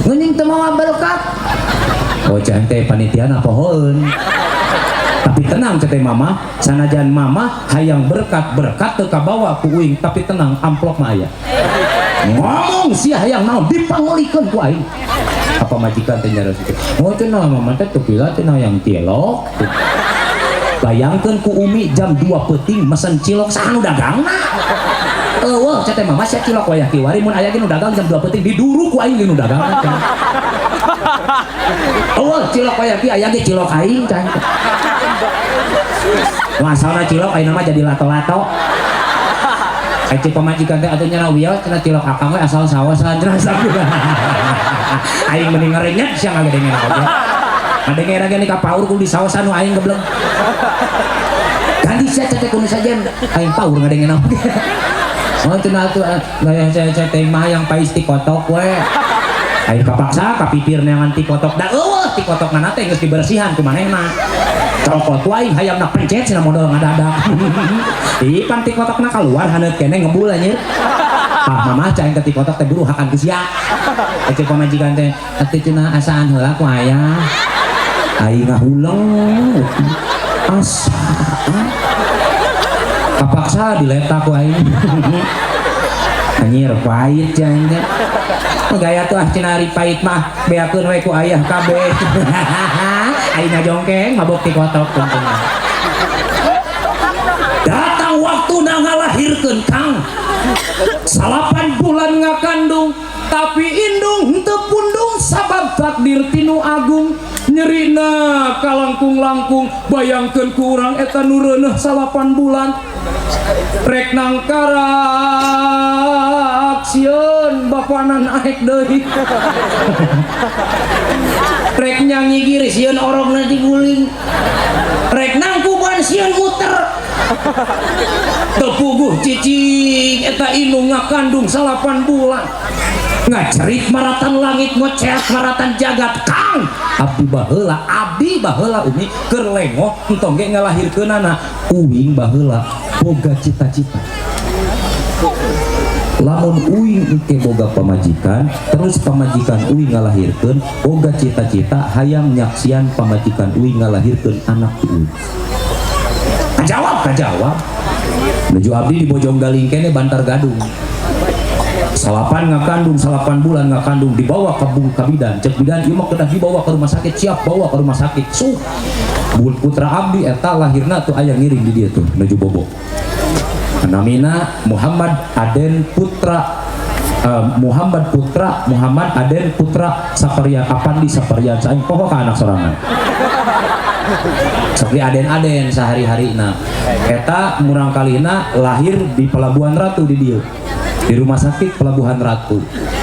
S1: Geuning teu mawa berkat. Oh jangan teh panitia na pohoeun. Tapi tenang cete mama, sanajan mama hayang berkat berkat teu kabawa ku uing, tapi tenang amplop mah aya. Ngomong sia hayang naon dipangolikeun ku aing. Apa majikan teh nyaros kitu. Oh cenah mama teh teu pila teh hayang cilok. Bayangkeun ku umi jam 2 peuting mesen cilok saha nu dagangna. Eueuh cete mama sia cilok wayah kiwari mun aya ge nu dagang jam 2 peuting diduru ku aing ge nu dagang. Eueuh cilok wayah ki aya ge cilok aing can. Asalna cilok ayeuna mah jadi lato-lato. Ece pamajikan teh atuh nya wios cenah cilok akang we asal saosan cenah sakulah. Aing mending ngarenyet sia ngagedengeun oge. Ngadengeun ge ka paur kudu disaosan nu aing gebleng. Ganti sia teh kudu sajen aing paur ngadengeun oge. Oh cenah atuh gaya teh mah yang pais ti kotok we. Aing kapaksa kapipir neangan ti kotok da eueuh ti kotok mana teh geus dibersihan ku manehna. Cokot wae hayamna pencet cenah modal ngadadak. Ih pan ti kotokna kaluar haneut keneh ngebul anjir. Ah mama cai teh ti kotok teh buru hakan ku sia. Ece pamajikan teh atuh cenah asaan heula ku ayah. Aing ngahuleng. Asaan. Kapaksa diletak ku aing. Anjir pahit cai teh. Gaya tuh ah cenah ari pahit mah beakeun we ku ayah kabeh. Aing ngajongkeng mabok ti kotok tungtungna. Datang waktu ngalahirkeun Kang. 8 bulan ngakandung tapi indung henteu pundung sabab takdir tinu agung nyerina kalangkung-langkung bayangkeun ku urang eta nu reuneuh 8 bulan rek nangkarak sieun bapana naek deui rek nyangigir sieun orogna diguling rek nangkuban sieun muter teu puguh cicing eta indung ngakandung 8 bulan ngacerit maratan langit ngoceak maratan jagat Kang abdi baheula umi keur lengoh entong ge ngalahirkeunana uing baheula boga cita-cita lamun uing engke boga pamajikan terus pamajikan uing ngalahirkeun boga cita-cita hayang nyaksian pamajikan uing ngalahirkeun anak uing. Kajawab nuju abdi di Bojonggaling kene Bantar Gadung 8 ngakandung 8 bulan ngakandung dibawa ke bidan cek bidan ieu mah kedah dibawa ke rumah sakit siap bawa ke rumah sakit suh putra abdi eta lahirna tuh aya ngiring di dieu tuh nuju bobo namina Muhammad Aden Putra Muhammad Putra Muhammad Aden Putra Saparian Apandi Saparian saing poho ka anak sorangan seperti aden-aden sehari-harina eta murangkalina lahir di Pelabuhan Ratu di dieu di rumah sakit Pelabuhan Ratu.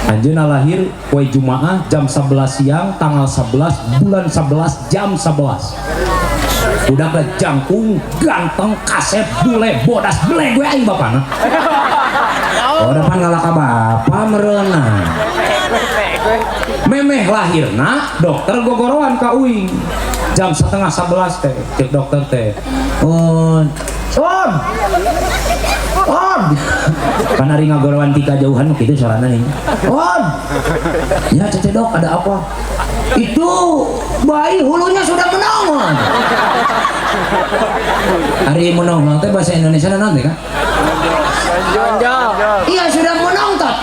S1: Anjeunna lahir poe Jumaah jam 11 siang tanggal 11 bulan 11 jam 11. Budakna jangkung ganteng kasep bule bodas bele gue aing bapana. Oh depan ngalah ka bapa mereuna. Memeh lahirna dokter gogoroan ka uing. Jam 10:30 teh cek dokter teh. On on on kan hari ngagorowan tika jauhan gitu suarana nih. On ya cece dok ada apa? Itu bayi hulunya sudah menongol. Hari menongol teh bahasa Indonesia naon teh kan? Iya sudah menonton.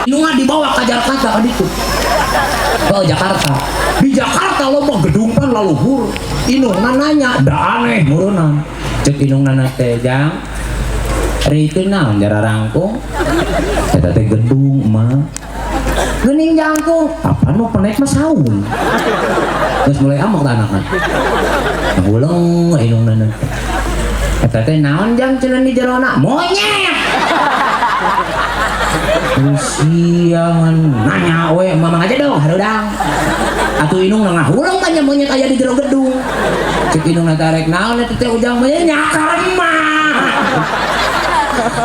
S1: Nunga dibawa ke Jakarta kan itu. Ke Jakarta. Di Jakarta loba gedung pan laluhur. Inungna nanya, da aneh murunan. Cek inungna teh jang. Ari itu naon jara rangkung? Eta teh gedung mah. Geuning jangkung, apa nu penek mah saung. Geus mulai amok ta anakna. Nguleng inungna. Eta teh naon jang cenah di jerona? Monyet. Siangan nanya we mamang aja dong harudang. Atuh inung ngahurung kan monyet aya di jero gedung. Cek inung tarek naon eta teh ujang monyet nyakar mah.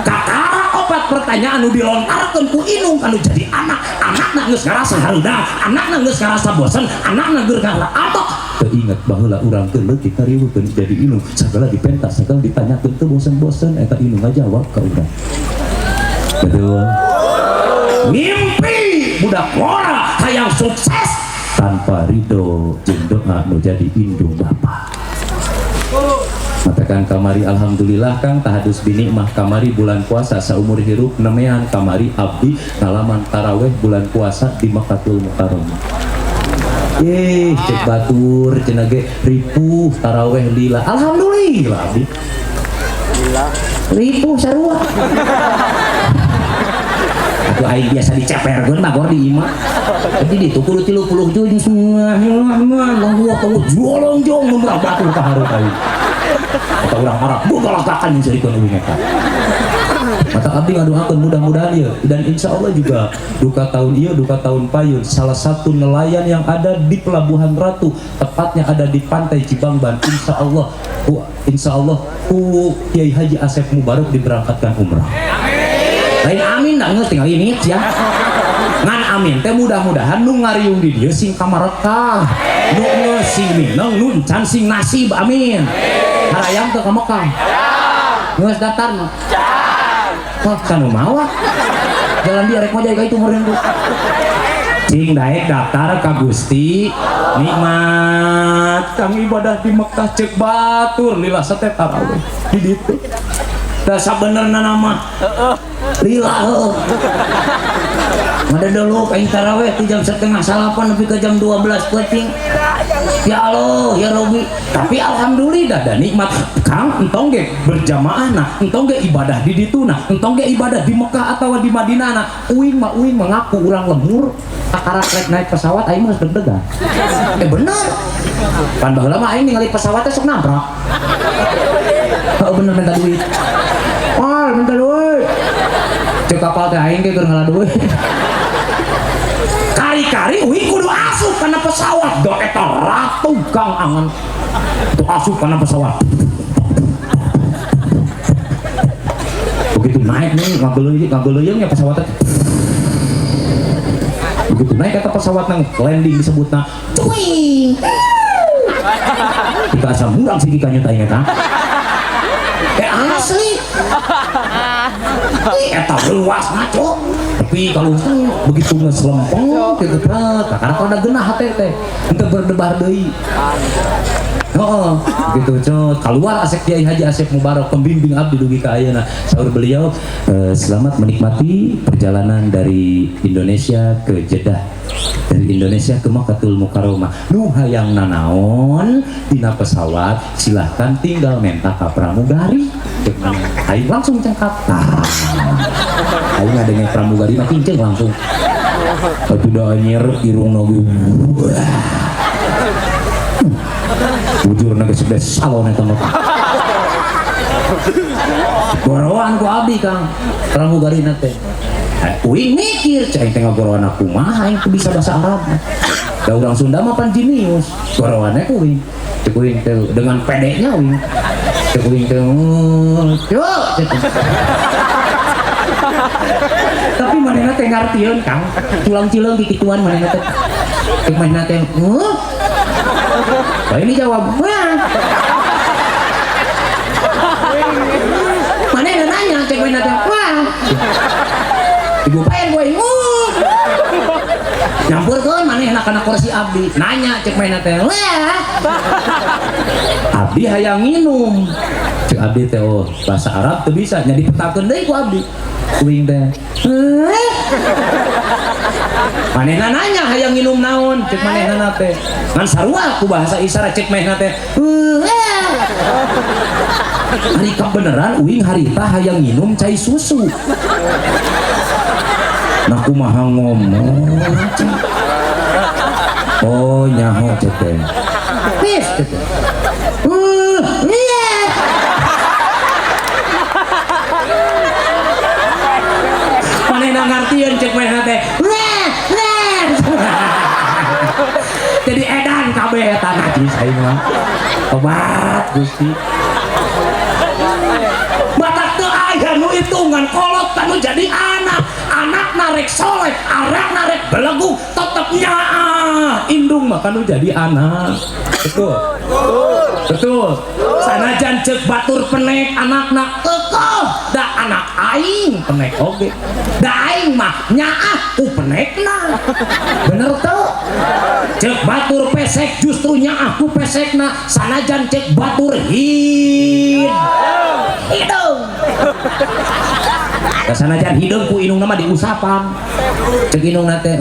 S1: Kakara opat pertanyaan nu dilontarkeun ku inung anu jadi anak, anakna geus ngarasa harudang, anakna geus ngarasa bosen, anakna geus ngarasa atok. Teu inget baheula urang teu leutik kariweukeun jadi inung, sagala dipentas, sagala ditanyakeun teu bosen-bosen eta inung ngajawab ka urang. Betul. Mimpi budak ngora hayang sukses tanpa ridho jeung doa nu jadi indung bapa. Matakan kamari alhamdulillah Kang tahadus bini mah kamari bulan puasa saumur hirup nemean kamari abdi ngalaman taraweh bulan puasa di Makkatul Mukarramah. Ih, cek batur cenah ge ripuh taraweh lila. Alhamdulillah abdi. Ripuh sarua. Atuh aing biasa diceperkeun bagor di imah. Jadi di kudu 30 juz jolong jong nomor batur ka hareup aing. Atau urang Arab bogalakakan jeung seurikeun eueuh eta. Mata abdi ngadoakeun mudah-mudahan ieu dan insya Allah juga duka tahun ieu duka tahun payun salah satu nelayan yang ada di Pelabuhan Ratu, tepatnya ada di Pantai Cibangban, insya Allah ku Kiai Haji Asep Mubarok diberangkatkan umrah. Lain amin dah geus tinggal ini ya. Ngan amin teh mudah-mudahan nu ngariung di dieu sing kamarekah, nu geus sing mineng, nu encan sing nasib, amin. Harayang teu ka Mekah. Geus daftar mah. Wah, kanu mawa. Jalan dia rek mah ka itu meureun tuh. Cing daek daftar ka Gusti nikmat kang ibadah di Mekah cek batur lila sate tarawih di ditu. Da sabenerna nama lila heueuh. Ngada dulu aing tarawih ti jam 7:30 nepi ka jam 12 peuting. Ya Allah, ya Robi. Tapi alhamdulillah da nikmat Kang entong ge berjamaah nah, entong ge ibadah di ditu nah, entong ge ibadah di Mekah atau di Madinah nah. Uing mah uing mengaku urang lemur, akarak rek naik pesawat aing mah geus deg-degan. Bener. Pan baheula mah aing ningali pesawatnya sok nabrak. Heuh bener minta duit. Wah, minta duit. Cek kapal teh aing ge keur ngala duit. Kari-kari uing kudu asup kana pesawat. Do eta ratu Kang angan. Tuh asup kana pesawat. Begitu naik nih ngageleuyeung ya pesawatnya. Begitu naik eta pesawat nang landing disebutna cuing. Kita asa murang sih kanya tanya eta. Asli. Eta luas ngaco. Tapi kalau begitu ngeselempong gitu karena kalau ada genah hati teh untuk berdebar deui. Oh, gitu cot. Keluar Asep Kiai Haji Asep Mubarok pembimbing abdi dugi ka ayeuna. Saur beliau, selamat menikmati perjalanan dari Indonesia ke Jeddah, dari Indonesia ke Makkatul Mukarramah. Nu hayang nanaon dina pesawat silahkan tinggal menta ka pramugari. Aing langsung cengkat. Aing ngadenge pramugari mah kinceng langsung. Atuh da anjir irungna ge. Bujurna geus geus salon eta mah. Gorowan ku abdi Kang, pramugarina teh. Uing mikir, cai teh ngagorowan kumaha aing teu bisa bahasa Arab. Da urang Sunda mah pan jenius. Gorowannya ku uing. Cek uing teh dengan pedenya uing. Cek uing teh, cuk. Tapi manehna teh ngartieun Kang. Tulang cileung kikituan manehna teh. Cek manehna teh, "Heuh?" Nah, ini jawab, "Wah." Manehna nanya cek manehna teh, "Wah." Ibu paen gue, nyampurkeun manehna kana kursi abdi. Nanya cek manehna teh, "Wah." Abdi hayang nginum. Cek abdi teh, oh, bahasa Arab teu bisa, nya dipetakeun deui ku abdi. Kuing teh. Manehna nanya hayang nginum naon, cek manehna teh. Ngan sarua ku bahasa isyarat cek manehna teh. Hari kebenaran uing harita hayang nginum cai susu. Nah kumaha ngomong. Oh nyaho cek teh. Wis cek teh. Iya. Manehna Jadi edan kabeh eta najis aing mah. Tobat Gusti. Batak teu aya nu hitungan kolot kanu jadi anak. Anak narek soleh, anak narek belegu, tetep nyaah. Indung mah kanu jadi anak. Betul. Betul. Sanajan ceuk batur penek anakna kekeh, da anak aing penek oge. Da aing mah nyaah ku penekna. Bener teu? Ceuk batur pesek justru nyaah ku pesekna, sanajan ceuk batur hid. Hidung. Da sanajan hideung ku indungna mah diusapan. Ceuk indungna teh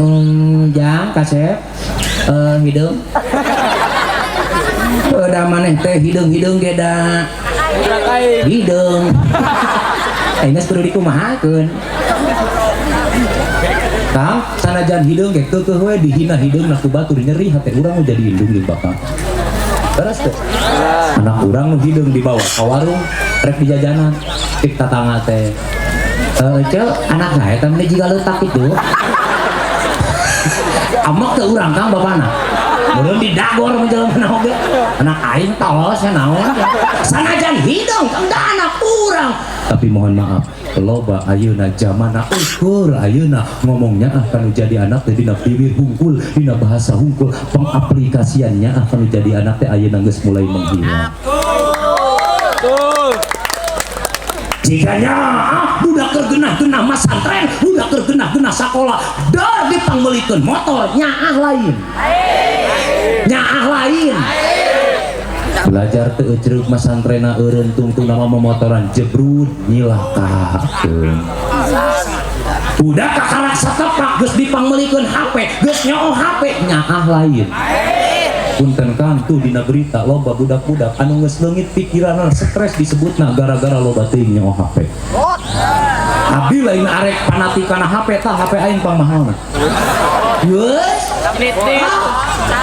S1: jang kasep hideung. Da maneh teh hideung-hideung ge da hideung. Ayeuna kudu dikumahakeun. Kang, sanajan hideung ge keukeuh we dihina hideungna ku batur nyeri hate urang nu jadi indung jeung bapak. Terus teh. Anak urang nu hideung dibawa ka warung rek dijajanan. Cek tatangga teh. Ceu, anak na eta meni jiga leutak kitu. Amek teh urang Kang bapana. Meureun didagor mun jelema oge. Anak aing tos ya naon. Sanajan hideung da anak urang. Tapi mohon maaf, loba ayeuna zamana ukur ayeuna ngomongnya ah kanu jadi anak teh dina bibir hungkul, dina bahasa hungkul, pengaplikasiannya ah kanu jadi anak teh ayeuna geus mulai menghilang. Jiganya ah budak keur genah-genah masantren, budak keur genah-genah sakola, dar dipangmeulikeun motor nyaah lain. Nyaah lain. Belajar teu ecreuk masantrena eureun tungtung nama momotoran jebrut nyilakakeun. Budak kakarak satepak geus dipangmeulikeun HP, geus nyoo HP nyaah lain. Punten Kang tuh dina berita loba budak-budak anu geus leungit pikiranna stres disebutna gara-gara loba teuing nyoo HP. Abdi lain arek fanatik kana HP tah HP aing pangmahalna. Geus.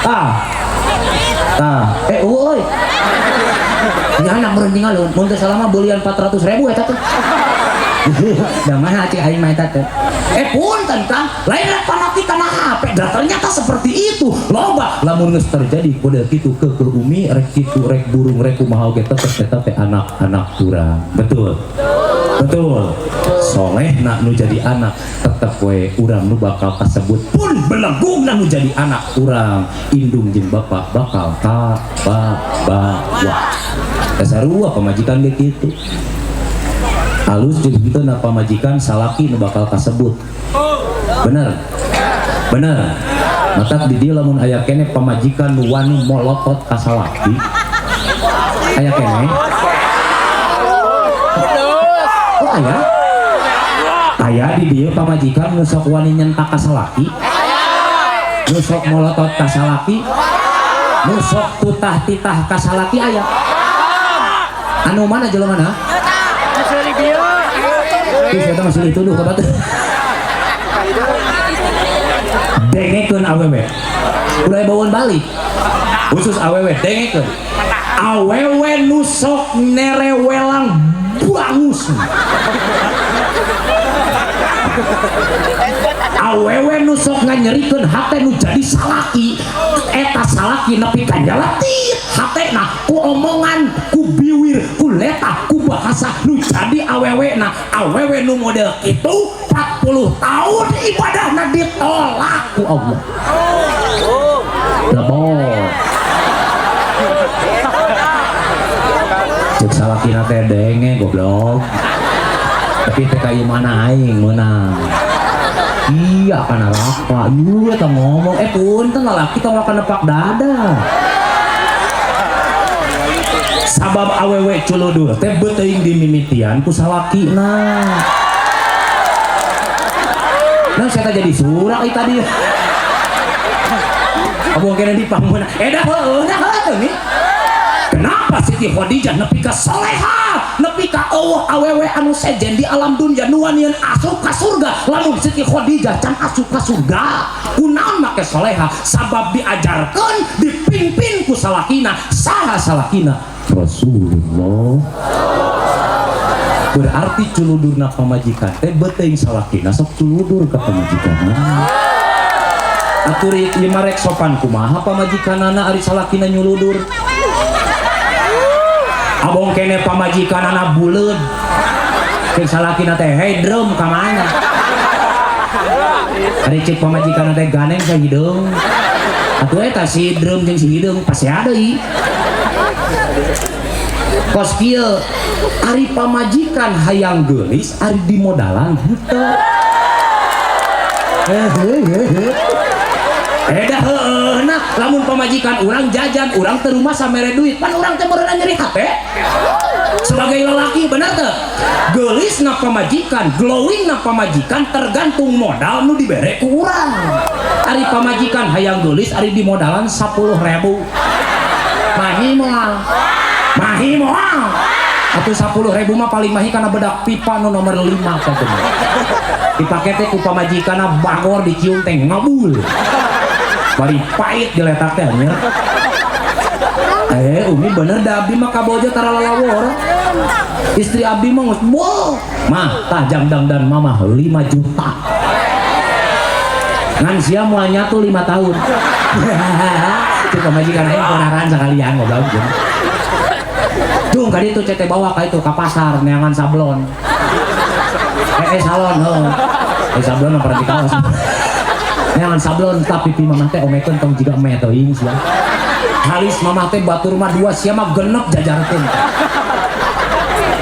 S1: Ah. Tah, euy. Nya anak meureun tinggal mun teu salah mah beulian 400.000 eta teh. Da mana cik aing mah eta teh. Punten Kang, lain rek fanatik kana HP. Da ternyata seperti itu. Loba lamun geus terjadi kode kitu keukeuh umi rek kitu rek burung rek kumaha oge tetep eta teh anak-anak urang. Betul. Betul. Solehna nu jadi anak tetep we urang nu bakal kasebut pun belegugna nu jadi anak urang indung jeung bapak bakal ka ba ba wa. Sarua pamajikan ge kitu. Alus jeung henteu na pamajikan salaki nu bakal kasebut. Bener. Bener. Matak di dieu lamun aya keneh pamajikan nu wani molotot ka salaki. Aya keneh. Oh aya. Aya di dieu pamajikan nu sok wani nyentak ka salaki. Nu sok molotot ka salaki. Nu sok tutah-titah ka salaki aya. Anu mana jelema mana? Ih, saya masih dituduh ka batur. Dengekeun awewe. Ulah bawaan balik. Khusus awewe dengekeun. Awewe nu sok nerewelang bangus. Awewe nu sok nganyerikeun hate nu jadi salaki. Eta salaki nepi ka nyaletit hatena ku omongan, ku biwir, ku letah, ku bahasa nu jadi awewe na. Awewe nu model kitu 40 tahun ibadahna ditolak ku Allah. Lebor. Cek salakina teh denge goblok. Tapi teh ka ieu mana aing meunang. Iya kana neraka. Ieu teh ngomong punten lalaki tong makan nepak dada. Sabab awewe culudur teh beuteung dimimitian ku salakina. Nah saya jadi surak tadi. Abang kena dipangguna. Dah heueuh dah heueuh nih. Kenapa Siti Khadijah nepi ka soleha, nepi ka eueuh awewe anu sejen di alam dunia nu wanian asup ka surga. Lamun Siti Khadijah can asup ka surga, kunaon make soleha? Sabab diajarkeun, dipimpin ku salakina. Saha salakina? Rasulullah. Berarti culudurna pamajikan teh beuteung salakina sok culudur ka pamajikanna. Atuh ieu mah rek sopan kumaha pamajikanana ari salakina nyuludur. Abong kene pamajikanana buleud. Cek salakina teh hey drum ka mana? Ari cek pamajikanana teh ganeng sa hideung. Atuh eta si drum jeung si hideung pasea deui. Kos kieu ari pamajikan hayang geulis ari dimodalan henteu. Eda heueuh nah lamun pamajikan urang jajan urang teu rumah samere duit pan urang teh meureunna nyeri hate sebagai lelaki bener teu geulis na pamajikan glowing na pamajikan tergantung modal nu dibere ku urang ari pamajikan hayang geulis ari dimodalan 10.000 mahi moal mahi moal atuh 10.000 mah paling mahi kana bedak pipa nu nomor 5 teh dipake teh ku pamajikanna bagor dicium teh ngabul bari pahit diletak teh anjir. Umi bener da abdi mah kabojo tara lalawor. Istri abdi mah geus boh. Mah tah jam dangdan mamah 5 juta. Ngan sia moal nyatu 5 tahun. Cek pamajikan aing ponaran sakalian goblok. Dung ka ditu cete bawa ka itu ka pasar neangan sablon. Salon heuh. Sablon mah pernah dikaos. Neangan sablon tapi pipi mamah teh omekeun tong jiga eme teuing sia. Halis mamah teh batur mah dua sia mah genep jajarkeun.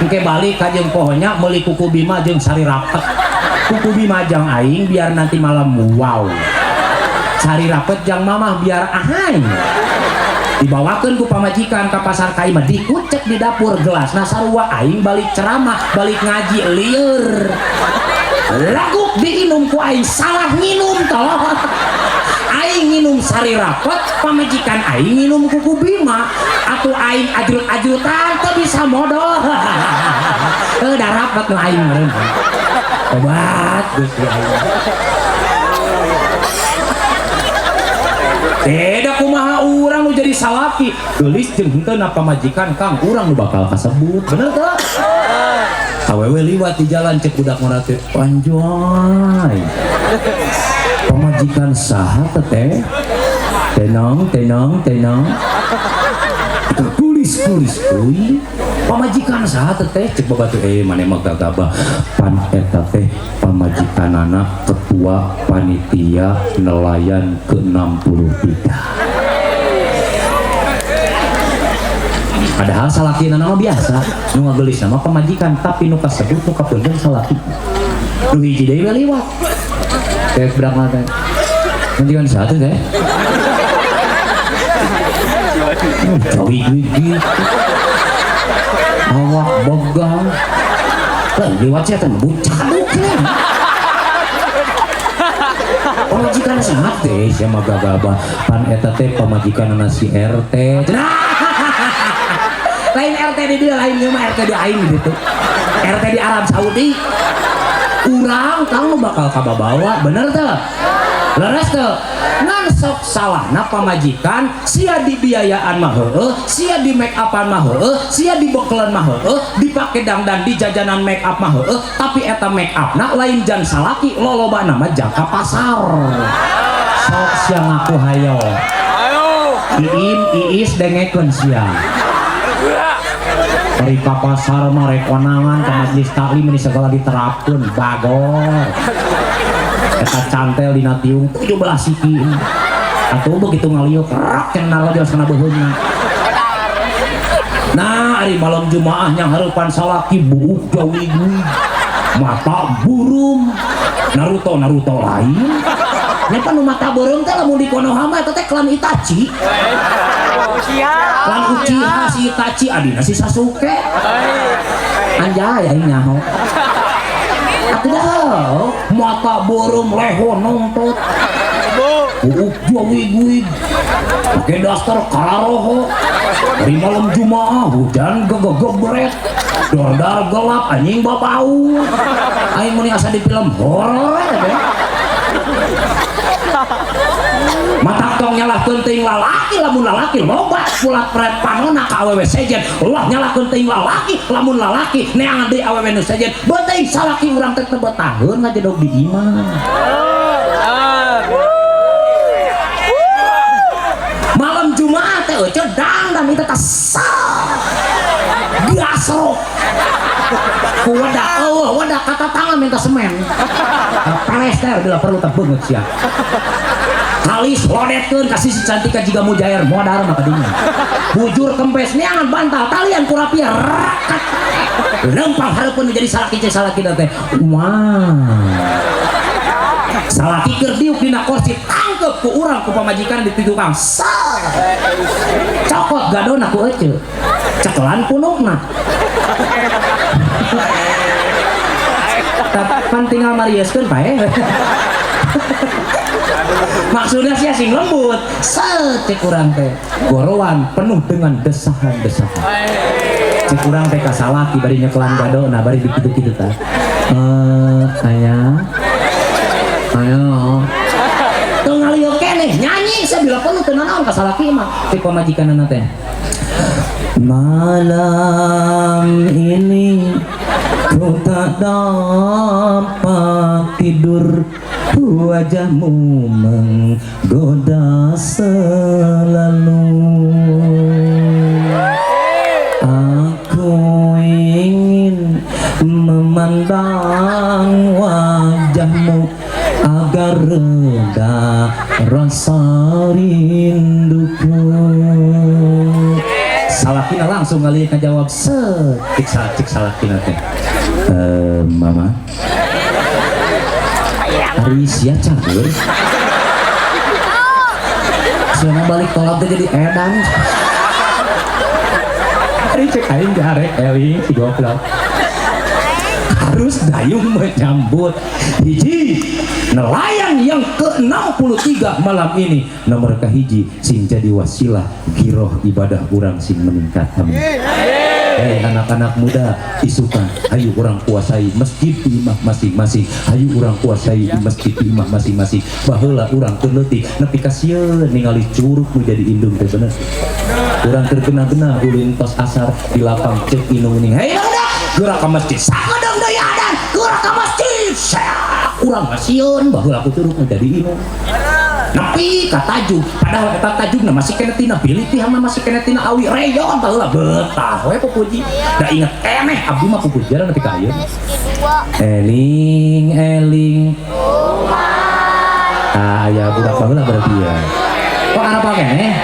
S1: Engke balik ka jeung pohonya meuli kuku bima jeung sari rapet. Kuku bima jang aing biar nanti malam wow. Sari rapet jang mamah biar ahai. Dibawakeun ku pamajikan ka pasar ka imah dikucek di dapur gelasna sarua aing balik ceramah balik ngaji lieur. Laguk diinum ku aing salah nginum tolong. Aing nginum sari rapet pamajikan aing nginum kuku bima atuh aing ajrut-ajrutan teu bisa modal. Heuh da rapet nu aing meureun. Obat Gusti aing. Beda kumaha urang nu jadi salaki geulis jeung henteu na pamajikan kang urang nu bakal kasebut bener teu? Awewe liwat di jalan cek budak ngora teh anjoy pamajikan saha teh tenang tenang tenang tulis tulis euy pamajikan saha teh cek babatuh maneh mah gagabah pan eta teh pamajikanana ketua panitia nelayan ke-63. Padahal salakina mah biasa nu ngageulis mah pamajikan tapi nu kasebut nu kapeundeun salaki. Nu hiji deui we liwat. Teh budak mah teh. Pamajikan saha teh? Jawi gitu. Awak bogang. Lah liwat sia teh bucaduk lah. Pamajikan saha teh sia mah gagabah pan eta teh pamajikanna si RT. Lain RT di dia lain mah RT di aing gitu. RT di Arab Saudi. Urang kang nu bakal kababawa bener teu? Leres teu? Ngan sok salahna pamajikan sia dibiayaan mah heueuh, sia di make upan mah heueuh, sia dibekelan mah heueuh, dipake dangdan di jajanan make up mah heueuh, tapi eta make upna lain jan salaki lolobana mah jangka pasar. Sok sia ngaku hayo. Iim iis dengekeun sia. Dari ka pasar mah rek konangan ka majelis taklim ini segala diterapkeun bagor. Eta cantel dina tiung 17 siki. Atuh begitu ngaliuk rak cenah narojos kana beuheungna. Nah, ari malam Jumaah yang hareupan salaki buuk jawi-jawi. Mata burum. Naruto Naruto lain. Nya pan nu mata beureum teh lamun di Konoha mah eta teh klan Itachi. Klan Uchiha si Itachi adina si Sasuke. Anjay aing nyaho. Atuh dah mata beureum leho nongtot. Buuk jawi-jawi. Pake daster kararoho. Dari malam Jumaah hujan gegegebret. Dordar gelap anjing babau. Aing mun asa di film horor teh. Mata tong nyalahkeun teuing lalaki lamun lalaki loba pulat pret panona ka awewe sejen. Ulah nyalahkeun teuing lalaki lamun lalaki neangan deui awewe nu sejen. Beuteung salaki urang teh teu betaheun ngajedog di imah. teh euceu dang dan itu tas gasrok ku wadah eueuh wadah kata tangan minta semen pelester bila perlu teh beungeut sia halis lodetkeun ka sisi cantika jiga mujair modar mah kadinya bujur kempes neangan bantal talian kurapia rakat lempang hareupeun menjadi salaki cek salaki teh wah salaki keur diuk dina kursi tangkep ku urang ku pamajikan di tukang cokot gadona ku eceu cekelan punukna pan tinggal marieskeun pae maksudnya sih sing lembut set cek urang teh gorowan penuh dengan desahan-desahan cek urang teh ka salaki bari nyekelan gadona bari dikitu-kitu tah ayah ayo teu ngalieu keneh nyanyi sabila perlu teu nanaon ka salaki mah cek pamajikanna teh malam ini ku tak dapat tidur wajahmu menggoda selalu aku ingin memandang wajahmu agar reda rasa rinduku. Salakina langsung kali ngajawab set cik salakina teh mama ari sia cager sia balik tolak teh jadi edan ari cek aing jarek eling si goblok harus dayung menyambut hiji nelayan yang ke-63 malam ini nomor kahiji sing jadi wasilah giroh ibadah urang sing meningkat. Amin. Anak-anak muda isukan hayu urang kuasai masjid di imah masing-masing, hayu urang kuasai di masjid di imah masing-masing. Baheula urang keur leutik nepi ka sieun ningali curug nu jadi indung teh bener. Urang keur genah-genah ulin tos asar di lapang ceuk indung ning hey barudak geura ka masjid sakedeung deui adan geura ka masjid urang mah sieun baheula ku curug nu jadi indung. Nepi ka tajuk padahal eta tajugna masih kena tina bilitih mah masih kena tina awi reyon baheula betah we pupuji da inget keneh abdi mah pupujian nepi ka ayeuna eling eling ah aya budak baheula berarti ya kok arep keneh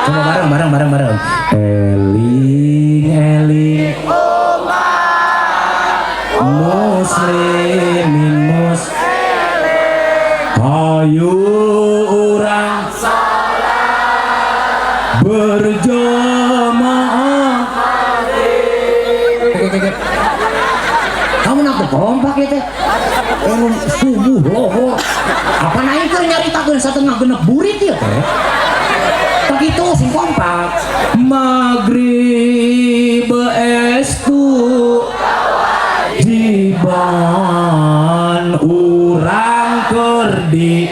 S1: coba bareng bareng bareng bareng eling eling muslimin mus hayu urang salat berjamaah. Kamu nak kompak ya teh subuh lohor apa naik keur nyaritakeun satengah genep burit ya teh begitu sing kompak maghrib estu jiban urang keur di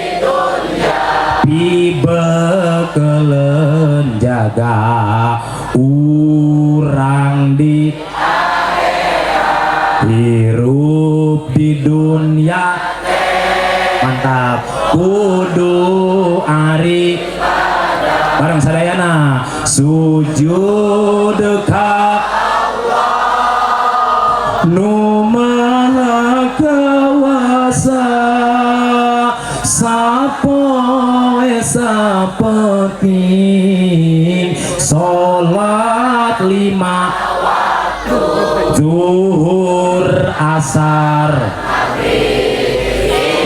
S1: pibekeleun jaga urang di hirup di dunia mantap kudu ari bareng sadayana sujud ka Allah nu maha kawasa sapoe sapeting salat 5 waktu zuhur asar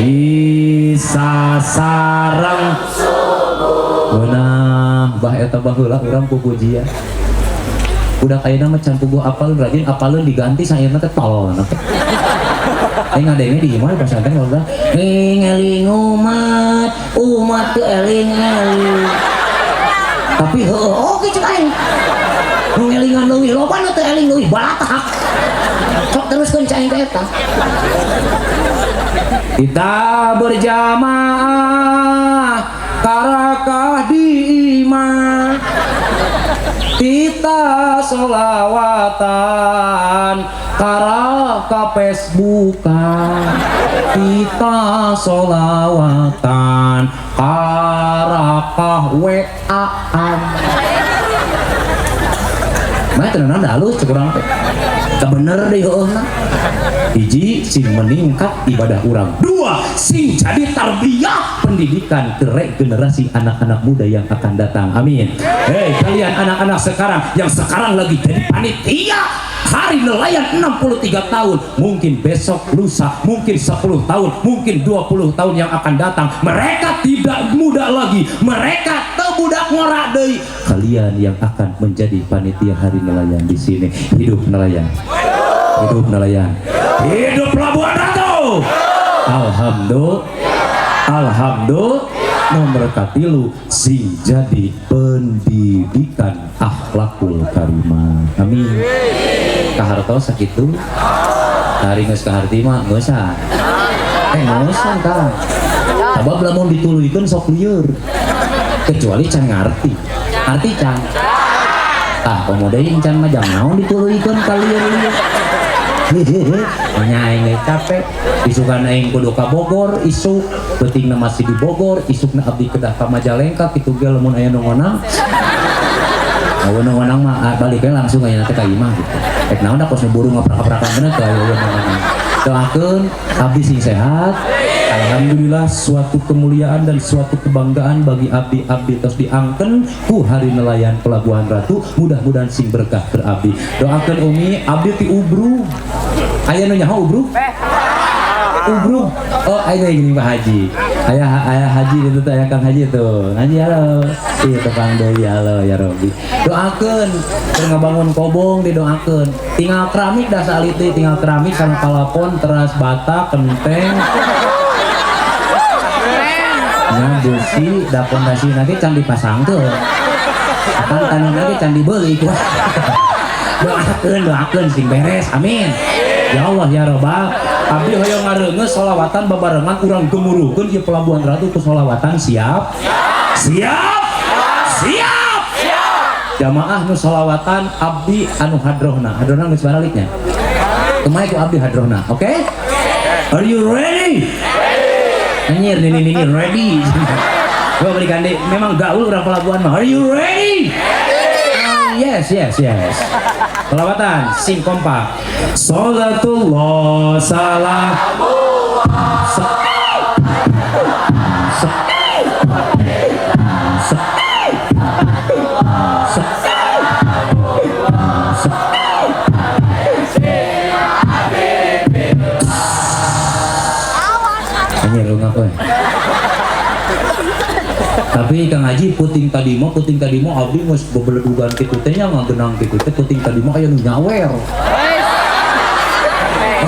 S1: isya sareng subuh. Nah, bah eta baheula urang pupujian. Udah kayaknya mah can puguh apalun rajin apalun diganti sairna teh tol teh. Aing ngadenge di imah pasantren baheula eling umat, umat teu eling-eling. Tapi heueuh oge cek aing. Nu ngelingan leuwih loba nu teu eling leuwih balatak. Sok teruskeun cek aing teh eta. Kita berjamaah tarakah di imah. Tita solawatan kara ka Facebookan, tita solawatan kara ka WA-an. Mah tenan halus cek urang teh. Teu bener deui heueuhna. Hiji, sing meningkat ibadah urang. Dua, sing jadi tarbiyah pendidikan ke generasi anak-anak muda yang akan datang. Amin. Hei kalian anak-anak sekarang yang sekarang lagi jadi panitia Hari Nelayan 63 tahun, mungkin besok lusa, mungkin 10 tahun, mungkin 20 tahun yang akan datang, mereka tidak muda lagi, mereka teu budak ngora deui. Kalian yang akan menjadi panitia Hari Nelayan di sini. Hidup nelayan. Hidup nelayan. Hidup Pelabuhan Ratu. Alhamdulillah. Alhamdulillah. Nomor katilu sing jadi pendidikan akhlakul karimah. Amin. Kahartos sakitu. Hari geus kaharti mah geus. Geus tah. Sabab lamun dituluykeun sok lieur. Kecuali can ngarti. Ngarti can. Ah, komo deui can mah jang naon dituluykeun ka lieur-lieur. Nya aing ge capek, isukan aing kudu ka Bogor isuk, peutingna masih di Bogor, isukna abdi kedah ka Majalengka kitu ge lamun aya nu ngonang. Aweun nu ngonang mah balik we langsung aya teh ka imah gitu. Rek naon da kos nu buru ngaprak-ngaprakan bener teh aya nu ngonang. Doakeun abdi sing sehat. Alhamdulillah suatu kemuliaan dan suatu kebanggaan bagi abdi-abdi tos diangken ku Hari Nelayan Pelabuhan Ratu. Mudah-mudahan sing berkah keur abdi. Doakeun umi abdi ti Ubrug. Aya nu nyaho Ubrug? Ubrug. Oh, aya gini Pak Haji. Aya aya Haji itu tuh, aya Kang Haji tuh. Haji halo. Iya tepang deui, halo ya Robi. Doakeun keur ngabangun kobong didoakeun. Tinggal keramik dah salit deui, tinggal keramik sama palapon teras bata kenteng. Nya besi da pondasi nanti can dipasangkeun. Akan tanah lagi can dibeli ku. Doakeun, doakeun sing beres. Amin. Ya Allah ya Robbal. Abdi hoyong ngareungeus sholawatan babarengan urang gemuruhkeun ieu Pelabuhan Ratu ku sholawatan. Siap? Siap? Siap? Jamaah nu sholawatan abdi anu hadrohna. Hadrohna geus baraliknya. Kumaha ku abdi hadrohna, oke? Okay? Are you ready? Anjir, nini nini ready. Gua beli gande, memang gaul orang pelabuhan mah. Are you ready? Yes, yes, yes. Selawatan, sing kompak. Salatullah salamullah. Anjir, lu ngapain? Tapi Kang Haji puting tadi mah abdi geus bebeledugan kitu teh nya ngagenang kitu teh puting tadi mah aya nu nyawer.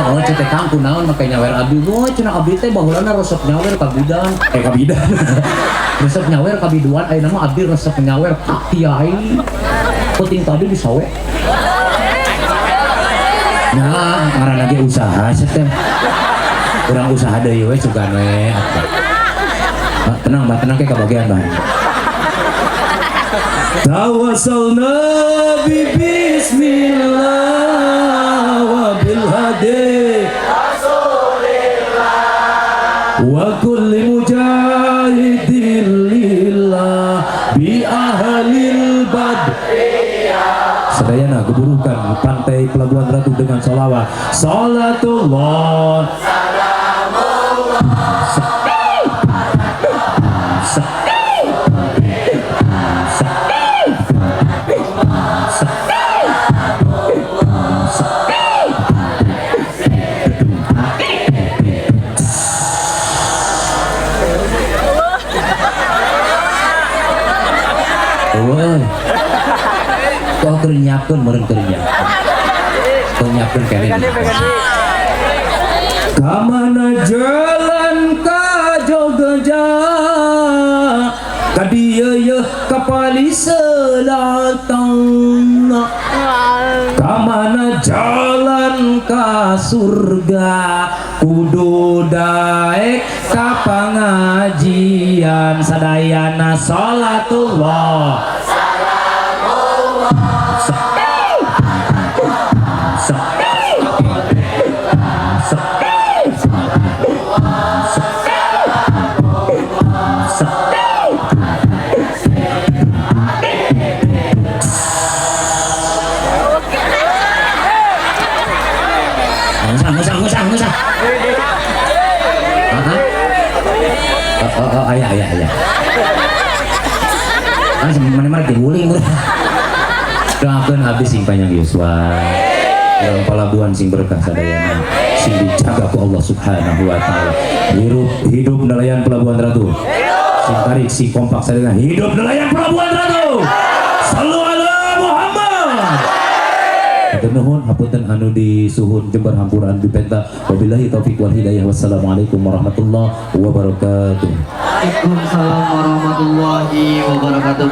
S1: Oh, cek teh Kang kunaon make nyawer abdi? Oh, cenah abdi teh baheulana resep nyawer ka bidan. Ka bidan. Resep nyawer ka biduan, ayeuna mah abdi resep nyawer ka kiai. Puting tadi disawe. Nah, ngaranna ge usaha sia teh. Urang usaha deui we sugan we. Bah, tenang, bah, tenang kayak kebagian, bah. Tawassalna bi bismillah wa bil hadi Rasulillah wa kulli mujahidin lillah bi ahlil badr. Sadayana geburukan pantai Pelabuhan Ratu dengan sholawat. Salatullah kok keur nyiapkeun meureun keur nyiapkeun. Keur nyiapkeun kene. Ka mana jalan ka Jogja ka dieu yeuh ka Pali Selatan. Ka mana jalan ka surga kudu daek ka pangajian sadayana salatullah. Mana mah diguling. Doakeun abdi sing panjang yuswa. Urang palabuhan sing berkah sadayana. Sing dijaga ku Allah Subhanahu wa taala. Hidup hidup nelayan Pelabuhan Ratu. Sing tarik sing kompak sadayana. Hidup nelayan Pelabuhan Ratu. Sallu ala Muhammad. Hatur nuhun, hapunten anu disuhun jembar hampura anu dipenta. Wabillahi taufik wal hidayah. Wassalamualaikum warahmatullahi wabarakatuh.
S3: Waalaikumsalam warahmatullahi wabarakatuh.